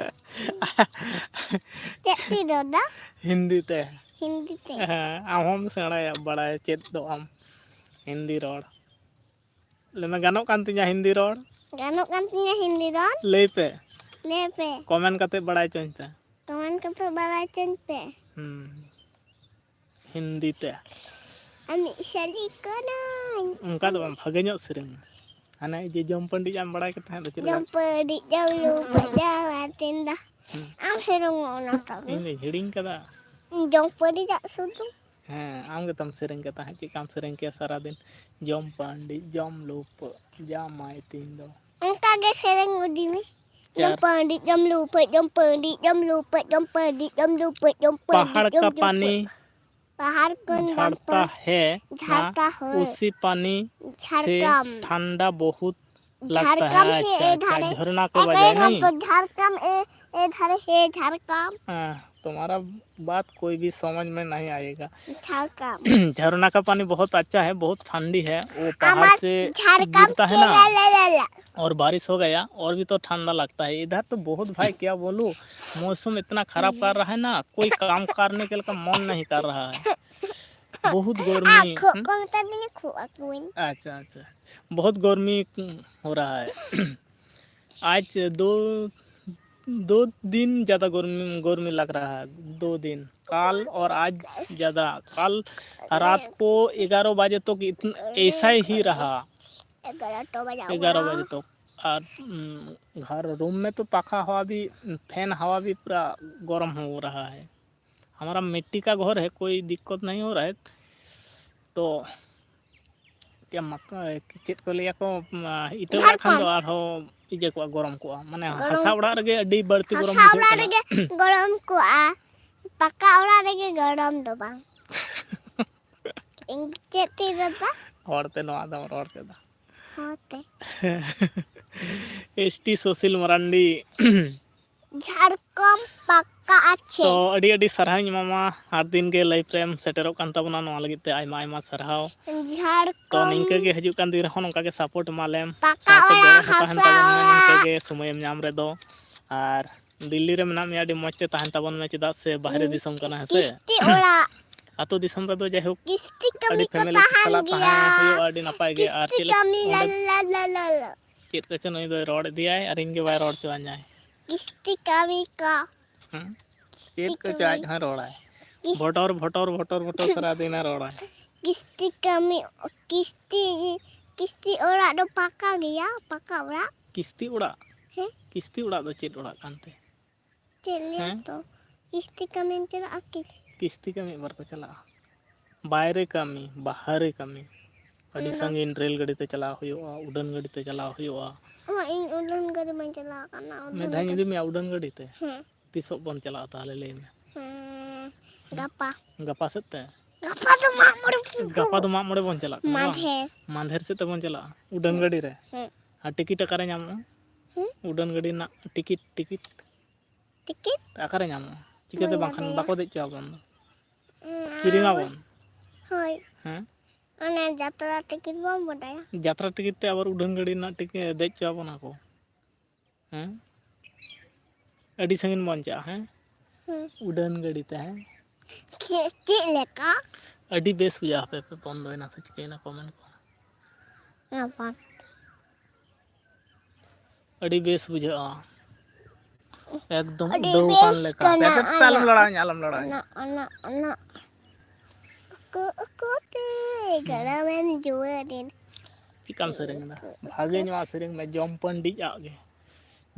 ᱪᱮᱫ ᱛᱮ ᱫᱟᱫᱟ? ᱦᱤᱱᱫᱤ ᱛᱮ᱾ ᱦᱤᱱᱫᱤ ᱛᱮ᱾ ᱦᱮᱸ, ᱟᱢ ᱦᱚᱸᱢ ᱥᱮᱬᱟᱭᱟ, ᱵᱟᱲᱟᱭ ᱪᱮᱫ ᱫᱚ ᱟᱢ ᱦᱤᱱᱫᱤ ᱨᱚᱲ᱾ ᱞᱟᱹᱭ ᱢᱮ, ᱜᱟᱱᱚᱜ ᱠᱟᱱ ᱛᱤᱧᱟ ᱦᱤᱱᱫᱤ ᱨᱚᱲ? ᱜᱟᱱᱚᱜ ᱠᱟᱱ ᱛᱤᱧᱟ ᱦᱤᱱᱫᱤ ᱨᱚᱲ? ᱞᱟᱹᱭ ᱯᱮ᱾ ᱞᱟᱹᱭ ᱯᱮ᱾ ᱠᱚᱢᱮᱱᱴ ᱠᱟᱛᱮ ᱵᱟᱲᱟᱭ ᱦᱚᱪᱚᱧ ᱯᱮ᱾ ᱠᱚᱢᱮᱱᱴ ᱠᱟᱛᱮ ᱵᱟᱲᱟᱭ ᱦᱚᱪᱚᱧ ᱯᱮ᱾ ᱦᱩᱸ᱾ ᱦᱤᱱᱫᱤ ᱛᱮ᱾ ᱟᱢᱤᱡ ᱥᱟᱹᱞᱤ ᱠᱟᱱᱟᱹᱧ᱾ ᱚᱱᱠᱟ ᱫᱚ ᱵᱟᱝ, ᱵᱷᱟᱜᱮ ᱧᱚᱜ ᱥᱮᱨᱮᱧ ᱢᱮ᱾ ᱦᱟᱱᱮ ᱡᱮ ᱡᱚᱢ ᱯᱟᱹᱰᱤ ᱟᱢ ᱵᱟᱲᱟᱭ ᱠᱟᱛᱷᱟ ᱫᱚ ᱪᱮᱫ ᱞᱮᱠᱟ? ᱡᱚᱢ ᱯᱟᱹᱰᱤ, ᱡᱚᱢ ᱞᱩ ᱯᱟᱹᱰᱤ, ᱡᱚᱢ ᱟᱹᱛᱤᱧ ᱫᱚ᱾ ᱦᱩᱸ᱾ ᱟᱢ ᱥᱮᱨᱮᱧ ᱢᱮ ᱚᱱᱟ ᱴᱟᱜ ᱜᱮ᱾ ᱤᱧ ᱫᱚᱧ ᱦᱤᱲᱤᱧ ᱠᱟᱫᱟ᱾ ᱡᱚᱢ ᱯᱟᱹᱰᱤ ᱫᱟᱜ ᱥᱩᱫᱷᱩ᱾ ᱦᱮᱸ, ᱟᱢ ᱜᱮᱛᱚᱢ ᱥᱮᱨᱮᱧ ᱠᱟᱫᱟ ᱦᱟᱸᱜ, ᱪᱮᱫ ᱞᱮᱠᱟᱢ ᱥᱮᱨᱮᱧ ᱠᱮᱭᱟ ᱥᱟᱨᱟᱫᱤᱱ? ᱡᱚᱢ ᱯᱟᱹᱰᱤ, ᱡᱚᱢ ᱞᱩ ᱯᱟᱹᱰᱤ, ᱡᱟᱢᱟᱭ ᱛᱤᱧ ᱫᱚ᱾ ᱚᱱᱠᱟ ᱜᱮ ᱥᱮᱨᱮᱧ ᱤᱫᱤ ᱢᱮ᱾ ᱡᱚᱢ ᱪᱟᱨ- ᱯᱟᱹᱰᱤ, ᱡᱚᱢ ᱞᱩ ᱯᱟᱹᱰᱤ, ᱡᱚᱢ ᱯᱟᱹᱰᱤ, ᱡᱚᱢ ᱞᱩ ᱯᱟᱹᱰᱤ, ᱡᱚᱢ ᱯᱟᱹᱰᱤ, ᱡᱚᱢ ᱞᱩ ᱯᱟᱹᱰᱤ, ᱡᱚᱢ ᱯᱟᱹᱰᱤ, ᱯᱟᱦᱟᱲ ᱡᱚᱢ ᱠᱟ ᱞᱩ ᱯᱟᱹᱰᱤ᱾ ᱯᱟᱱᱤ ᱯᱟᱦᱟᱲ ᱠᱚ ᱡᱷᱟᱲᱛᱟ ᱱᱟᱯᱟ-, ᱦᱮ ᱡᱷᱟᱲᱛᱟ ᱱᱟ ᱦᱮ᱾ ᱩᱥᱤ ᱯᱟᱱᱤ ᱥᱮ ᱡᱷᱟᱲᱠᱟᱢ᱾ ᱴᱷᱟᱱᱰᱟ ᱵᱚᱦᱩᱛ ᱞᱟᱜᱽᱛᱟ ᱦᱮ᱾ ᱡᱷᱟᱲᱠᱟᱢ ᱦᱮ ᱟᱪᱪᱷᱟ, ᱮ ᱟᱪᱪᱷᱟ, ᱫᱷᱟᱨᱮ᱾ ᱡᱷᱚᱨᱱᱟ ᱠᱚ ᱮ ᱵᱟᱡᱟᱭ ᱠᱟᱨᱮ ᱱᱟᱦᱤ? ᱦᱟᱢ ᱛᱚ ᱡᱷᱟᱲᱠᱟᱢ ᱮ, ᱮ ᱫᱷᱟᱨᱮ ᱦᱮ ᱡᱷᱟᱲᱠᱟᱢ᱾ ᱦᱮᱸ, ᱛᱩᱢᱦᱟᱨᱟ ᱵᱟᱛ ᱠᱳᱭ ᱵᱷᱤ ᱥᱚᱢᱚᱡᱽ ᱢᱮ ᱱᱟᱦᱤ ᱟᱭᱮᱜᱟ᱾ ᱡᱷᱟᱲᱠᱟᱢ᱾ ᱡᱷᱚᱨᱱᱟ ᱠᱟ ᱯᱟᱱᱤ ᱵᱚᱦᱩᱛ ᱟᱪᱪᱷᱟ ᱦᱮ, ᱵᱚᱦᱩᱛ ᱴᱷᱟᱱᱰᱤ ᱦᱮ, ᱣᱳ ᱯᱟᱦᱟᱲ ᱟᱢᱟᱨ ᱥᱮ ᱡᱷᱟᱲᱠᱟᱢ ᱜᱤᱨᱛᱟ ᱦᱮ ᱱᱟ᱾ ᱠᱮ ᱞᱟ ᱞᱟ ᱞᱟ ᱞᱟ᱾ और बारिश हो गया और भी तो ठंडा लगता है। इधर तो बहुत भाई क्या बोलूँ, मौसम इतना खराब कर रहा है ना, कोई काम करने के लिए मन नहीं कर रहा है। बहुत गर्मी। ᱟᱨ ᱠᱷᱩᱜ ᱦᱩᱸ? ᱠᱚ ᱢᱮᱛᱟ ᱫᱤᱧᱟ, ᱠᱷᱩᱜ ᱟᱠᱚᱣᱟᱹᱧ᱾ अच्छा, अच्छा, बहुत गर्मी हो रहा है। आज दो, दो दिन ज़्यादा गर्मी, गर्मी लग रहा है। दो दिन, कल और आज ज़्यादा। कल रात को ग्यारह बजे तक इतना ऐसा ही रहा। ग्यारह बजे तक। और, उम, घर, रूम में तो पंखा हवा भी, फैन हवा भी पूरा गर्म हो रहा है। हमारा मिट्टी का घर है, कोई दिक्कत नहीं हो रहा है। तो क्या मक-, ᱪᱮᱫ ᱠᱚ ᱞᱟᱹᱭᱟ ᱠᱚ, ᱢᱟ, ᱤᱴᱟᱹ ᱚᱲᱟᱜ ᱠᱷᱟᱱ ᱫᱚ ᱡᱷᱟᱲᱠᱷᱚᱸᱰ᱾ ᱟᱨᱦᱚᱸ ᱤᱭᱟᱹ ᱠᱚᱜᱼᱟ, ᱜᱚᱨᱚᱢ ᱠᱚᱜᱼᱟ, ᱢᱟᱱᱮ ᱜᱚᱨᱚᱢ ᱦᱟᱥᱟ ᱠᱚᱜᱼᱟ᱾ ᱚᱲᱟᱜ ᱨᱮᱜᱮ ᱟᱹᱰᱤ ᱵᱟᱹᱲᱛᱤ ᱜᱚᱨᱚᱢ ᱦᱟᱥᱟ ᱵᱩᱡᱷᱟᱹᱜ ᱚᱲᱟᱜ ᱠᱟᱱᱟ᱾ ᱨᱮᱜᱮ ᱜᱚᱨᱚᱢ ᱠᱚᱜᱼᱟ, ᱯᱟᱠᱟ ᱚᱲᱟᱜ ᱨᱮᱜᱮ ᱜᱚᱨᱚᱢ ᱫᱚ ᱵᱟᱝ᱾ ᱤᱧ ᱪᱮᱫ ᱛᱤᱧ ᱨᱚᱲ ᱫᱟ? ᱦᱚᱲᱛᱮ ᱱᱚᱣᱟ ᱫᱚᱢ ᱨᱚᱲ ᱠᱮᱫᱟ᱾ ᱦᱚᱲᱛᱮ᱾ S T Sushil Marandi. ᱡᱷᱟᱲᱠᱷᱚᱸᱰ ᱯᱟᱠᱟ ᱟᱪᱷᱮ᱾ ᱛᱚ ᱟᱹᱰᱤ ᱟᱹᱰᱤ ᱥᱟᱨᱦᱟᱣᱤᱧ ᱮᱢᱟᱢᱟ, ᱦᱟᱨ ᱫᱤᱱ ᱜᱮ live ᱨᱮᱢ ᱥᱮᱴᱮᱨᱚᱜ ᱠᱟᱱ ᱛᱟᱵᱚᱱᱟ, ᱱᱚᱣᱟ ᱞᱟᱹᱜᱤᱫ ᱛᱮ ᱟᱭᱢᱟ ᱟᱭᱢᱟ ᱥᱟᱨᱦᱟᱣ᱾ ᱛᱚ ᱡᱷᱟᱲᱠᱷᱚᱸᱰ ᱱᱤᱝᱠᱟᱹ ᱜᱮ ᱦᱤᱡᱩᱜ ᱠᱟᱱ ᱫᱤᱱ ᱨᱮᱦᱚᱸ ᱱᱚᱝᱠᱟ ᱜᱮ support ᱮᱢᱟ ᱞᱮᱢ, ᱯᱟᱠᱟ ᱥᱟᱶᱛᱮ ᱜᱚᱲᱚ ᱚᱲᱟᱜ, ᱦᱚᱸ ᱛᱟᱦᱮᱱ ᱦᱟᱥᱟ ᱛᱟᱵᱚᱱ ᱢᱮ ᱱᱤᱝᱠᱟᱹ ᱚᱲᱟᱜ᱾ ᱜᱮ ᱥᱚᱢᱚᱭᱮᱢ ᱧᱟᱢ ᱨᱮᱫᱚ᱾ ᱟᱨ ᱫᱤᱞᱞᱤ ᱨᱮ ᱢᱮᱱᱟᱜ ᱢᱮᱭᱟ, ᱟᱹᱰᱤ ᱢᱚᱡᱽ ᱛᱮ ᱛᱟᱦᱮᱱ ᱛᱟᱵᱚᱱ ᱢᱮ, ᱪᱮᱫᱟᱜ ᱥᱮ ᱵᱟᱦᱨᱮ ᱫᱤᱥᱚᱢ ᱠᱟᱱᱟ, ᱦᱮᱸ ᱥᱮ? ᱠᱤᱥᱛᱤ ᱚᱲᱟᱜ᱾ ᱟᱹᱛᱩ ᱫᱤᱥᱚᱢ ᱨᱮᱫᱚ ᱡᱟᱭᱦᱳᱠ ᱠᱤᱥᱛᱤ ᱠᱟᱹᱢᱤ ᱟᱹᱰᱤ ᱠᱚ family ᱛᱟᱦᱮᱱ ᱥᱟᱞᱟᱜ ᱜᱮᱭᱟ᱾ ᱛᱟᱦᱮᱸ ᱦᱩᱭᱩᱜᱼᱟ, ᱟᱹᱰᱤ ᱱᱟᱯᱟᱭ ᱜᱮ᱾ ᱟᱨ ᱠᱤᱥᱛᱤ ᱪᱮᱫ ᱞᱮᱠᱟ ᱠᱟᱹᱢᱤ ᱚᱸᱰᱮ ᱞᱟ ᱞᱟ ᱞᱟ ᱞᱟ ᱞᱟ᱾ ᱪᱮᱫ ᱠᱚᱪᱚ ᱱᱩᱭ ᱫᱚᱭ ᱨᱚᱲ ᱤᱫᱤᱭᱟᱭ ᱟᱨ ᱤᱧ ᱜᱮ ᱵᱟᱭ ᱨᱚᱲ ᱦᱚᱪᱚᱣᱟᱧᱟᱭ᱾ ᱠᱤᱥᱛᱤ ᱠᱟᱹᱢᱤ ᱠᱚ᱾ ᱦᱮᱸ? ᱪᱮᱫ ᱠᱚᱪᱚ ᱟᱡ ᱦᱚᱸ ᱨᱚᱲᱟᱭ᱾ ᱵᱷᱚᱴᱚᱨ, ᱵᱷᱚᱴᱚᱨ, ᱵᱷᱚᱴᱚᱨ, ᱵᱷᱚᱴᱚᱨ ᱥᱟᱨᱟᱫᱤᱱᱮ ᱨᱚᱲᱟᱭ᱾ ᱠᱤᱥᱛᱤ ᱠᱟᱹᱢᱤ, ᱠᱤᱥᱛᱤ, ᱠᱤᱥᱛᱤ ᱚᱲᱟᱜ ᱫᱚ ᱯᱟᱠᱟ ᱜᱮᱭᱟ, ᱯᱟᱠᱟ ᱚᱲᱟᱜ᱾ ᱠᱤᱥᱛᱤ ᱚᱲᱟᱜ? ᱦᱮᱸ᱾ ᱠᱤᱥᱛᱤ ᱚᱲᱟᱜ ᱫᱚ ᱪᱮᱫ ᱚᱲᱟᱜ ᱠᱟᱱᱛᱮ? ᱪᱮᱫ ᱞᱟᱹᱭᱟ ᱦᱮᱸ? ᱛᱚ? ᱠᱤᱥᱛᱤ ᱠᱟᱹᱢᱤᱢ ᱪᱟᱞᱟᱜᱼᱟ ᱠᱤ? ᱠᱤᱥᱛᱤ ᱠᱟᱹᱢᱤ ᱟᱵᱟᱨ ᱠᱚ ᱪᱟᱞᱟᱜᱼᱟ᱾ ᱵᱟᱭᱨᱮ ᱠᱟᱹᱢᱤ, ᱵᱟᱦᱨᱮ ᱠᱟᱹᱢᱤ᱾ ᱟᱹᱰᱤ ᱚᱱᱟ ᱥᱟᱺᱜᱤᱧ ᱨᱮᱞ ᱜᱟᱹᱰᱤ ᱛᱮ ᱪᱟᱞᱟᱣ ᱦᱩᱭᱩᱜᱼᱟ, ᱩᱰᱟᱹᱱ ᱜᱟᱹᱰᱤ ᱛᱮ ᱪᱟᱞᱟᱣ ᱦᱩᱭᱩᱜᱼᱟ᱾ ᱚ, ᱤᱧ ᱩᱰᱟᱹᱱ ᱜᱟᱹᱰᱤ ᱢᱟᱧ ᱪᱟᱞᱟᱣ ᱟᱠᱟᱱᱟ, ᱩᱰᱟᱹᱱ ᱢᱤᱫ ᱫᱷᱟᱣ ᱤᱧ ᱜᱟᱹᱰᱤ᱾ ᱤᱫᱤ ᱢᱮᱭᱟ ᱩᱰᱟᱹᱱ ᱜᱟᱹᱰᱤ ᱛᱮ? ᱦᱮᱸ᱾ ᱛᱤᱥᱚᱜ ᱵᱚᱱ ᱪᱟᱞᱟᱜᱼᱟ ᱛᱟᱦᱚᱞᱮ ᱞᱟᱹᱭ ᱢᱮ? ᱦᱮᱸ, ᱜᱟᱯᱟ᱾ ᱜᱟᱯᱟ ᱥᱮᱫ ᱛᱮ? ᱜᱟᱯᱟ ᱫᱚ ᱢᱟᱜ ᱢᱚᱬᱮ ᱯᱩᱡᱟᱹ᱾ ᱜᱟᱯᱟ ᱫᱚ ᱢᱟᱜ ᱢᱚᱬᱮ ᱵᱚᱱ ᱪᱟᱞᱟᱜ ᱠᱟᱱᱟ, ᱵᱟᱝ? ᱢᱟᱫᱷᱮᱨ᱾ ᱢᱟᱫᱷᱮᱨ ᱥᱮᱫ ᱛᱮᱵᱚᱱ ᱪᱟᱞᱟᱜᱼᱟ, ᱩᱰᱟᱹᱱ ᱦᱮᱸ᱾ ᱜᱟᱹᱰᱤ ᱨᱮ᱾ ᱦᱮᱸ᱾ ᱟᱨ ᱴᱤᱠᱤᱴ ᱚᱠᱟᱨᱮ ᱧᱟᱢᱚᱜᱼᱟ? ᱦᱮᱸ? ᱩᱰᱟᱹᱱ ᱜᱟᱹᱰᱤ ᱨᱮᱱᱟᱜ ᱴᱤᱠᱤᱴ, ᱴᱤᱠᱤᱴ? ᱴᱤᱠᱤᱴ? ᱚᱠᱟᱨᱮ ᱧᱟᱢᱚᱜᱼᱟ? ᱪᱤᱠᱟᱹᱛᱮ ᱵᱟᱹᱧ ᱵᱟᱝᱠᱷᱟᱱ ᱵᱟᱰᱟᱭᱟ᱾ ᱵᱟᱠᱚ ᱫᱮᱡ ᱦᱚᱪᱚ ᱟᱵᱚᱱ ᱫᱚ? ᱩᱸ, ᱠᱤᱨᱤᱧ ᱟᱵᱚᱱ? ᱦᱳᱭ᱾ ᱦᱮᱸ? ᱚᱱᱮ ᱡᱟᱛᱨᱟ ᱴᱤᱠᱤᱴ ᱵᱟᱢ ᱵᱟᱰᱟᱭᱟ? ᱡᱟᱛᱨᱟ ᱴᱤᱠᱤᱴ ᱛᱮ ᱟᱵᱟᱨ ᱩᱰᱟᱹᱱ ᱜᱟᱹᱰᱤ ᱨᱮᱱᱟᱜ ᱴᱤᱠᱤᱴ ᱫᱮᱡ ᱦᱚᱪᱚ ᱟᱵᱚᱱᱟ ᱠᱚ᱾ ᱦᱮᱸ? ᱟᱹᱰᱤ ᱥᱟᱺᱜᱤᱧ ᱵᱚᱱ ᱪᱟᱜᱼᱟ, ᱦᱮᱸ? ᱦᱩᱸ᱾ ᱩᱰᱟᱹᱱ ᱜᱟᱹᱰᱤ ᱛᱮ, ᱦᱮᱸ? ᱪᱮᱫ, ᱪᱮᱫ ᱞᱮᱠᱟ? ᱟᱹᱰᱤ ᱵᱮᱥ ᱵᱩᱡᱷᱟᱹᱜᱼᱟ᱾ ᱦᱟᱯᱮ ᱯᱮ ᱵᱚᱱᱫᱚᱭᱮᱱᱟ ᱥᱮ ᱪᱤᱠᱟᱹᱭᱮᱱᱟ comment ᱠᱚ? ᱦᱮᱸ, ᱵᱟᱝ᱾ ᱟᱹᱰᱤ ᱵᱮᱥ ᱵᱩᱡᱷᱟᱹᱜᱼᱟ᱾ ᱮᱠᱫᱚᱢ ᱟᱹᱰᱤ ᱩᱰᱟᱹᱣ ᱟᱠᱟᱱ ᱵᱮᱥ ᱞᱮᱠᱟ᱾ ᱠᱟᱱᱟ ᱦᱟᱯᱮ, ᱦᱟᱯᱮ, ᱟᱞᱚᱢ ᱚᱱᱟ, ᱞᱟᱲᱟᱣᱤᱧᱟ, ᱟᱞᱚᱢ ᱞᱟᱲᱟᱣᱤᱧᱟ᱾ ᱚᱱᱟ, ᱚᱱᱟ, ᱚᱱᱟ᱾ ᱩᱠᱩ, ᱩᱠᱩ ᱛᱮ ᱦᱩᱸ᱾ ᱜᱟᱰᱟᱣᱮᱱ ᱡᱩᱣᱟᱹᱨᱮᱱ᱾ ᱪᱮᱫᱠᱟᱢ ᱥᱮᱨᱮᱧ ᱮᱫᱟ? ᱩᱠᱩ, ᱵᱷᱟᱜᱮ ᱩᱠᱩ᱾ ᱧᱚᱜ ᱥᱮᱨᱮᱧ ᱢᱮ, ᱡᱚᱢ ᱯᱟᱹᱱᱰᱤᱡ ᱟᱜ ᱜᱮ᱾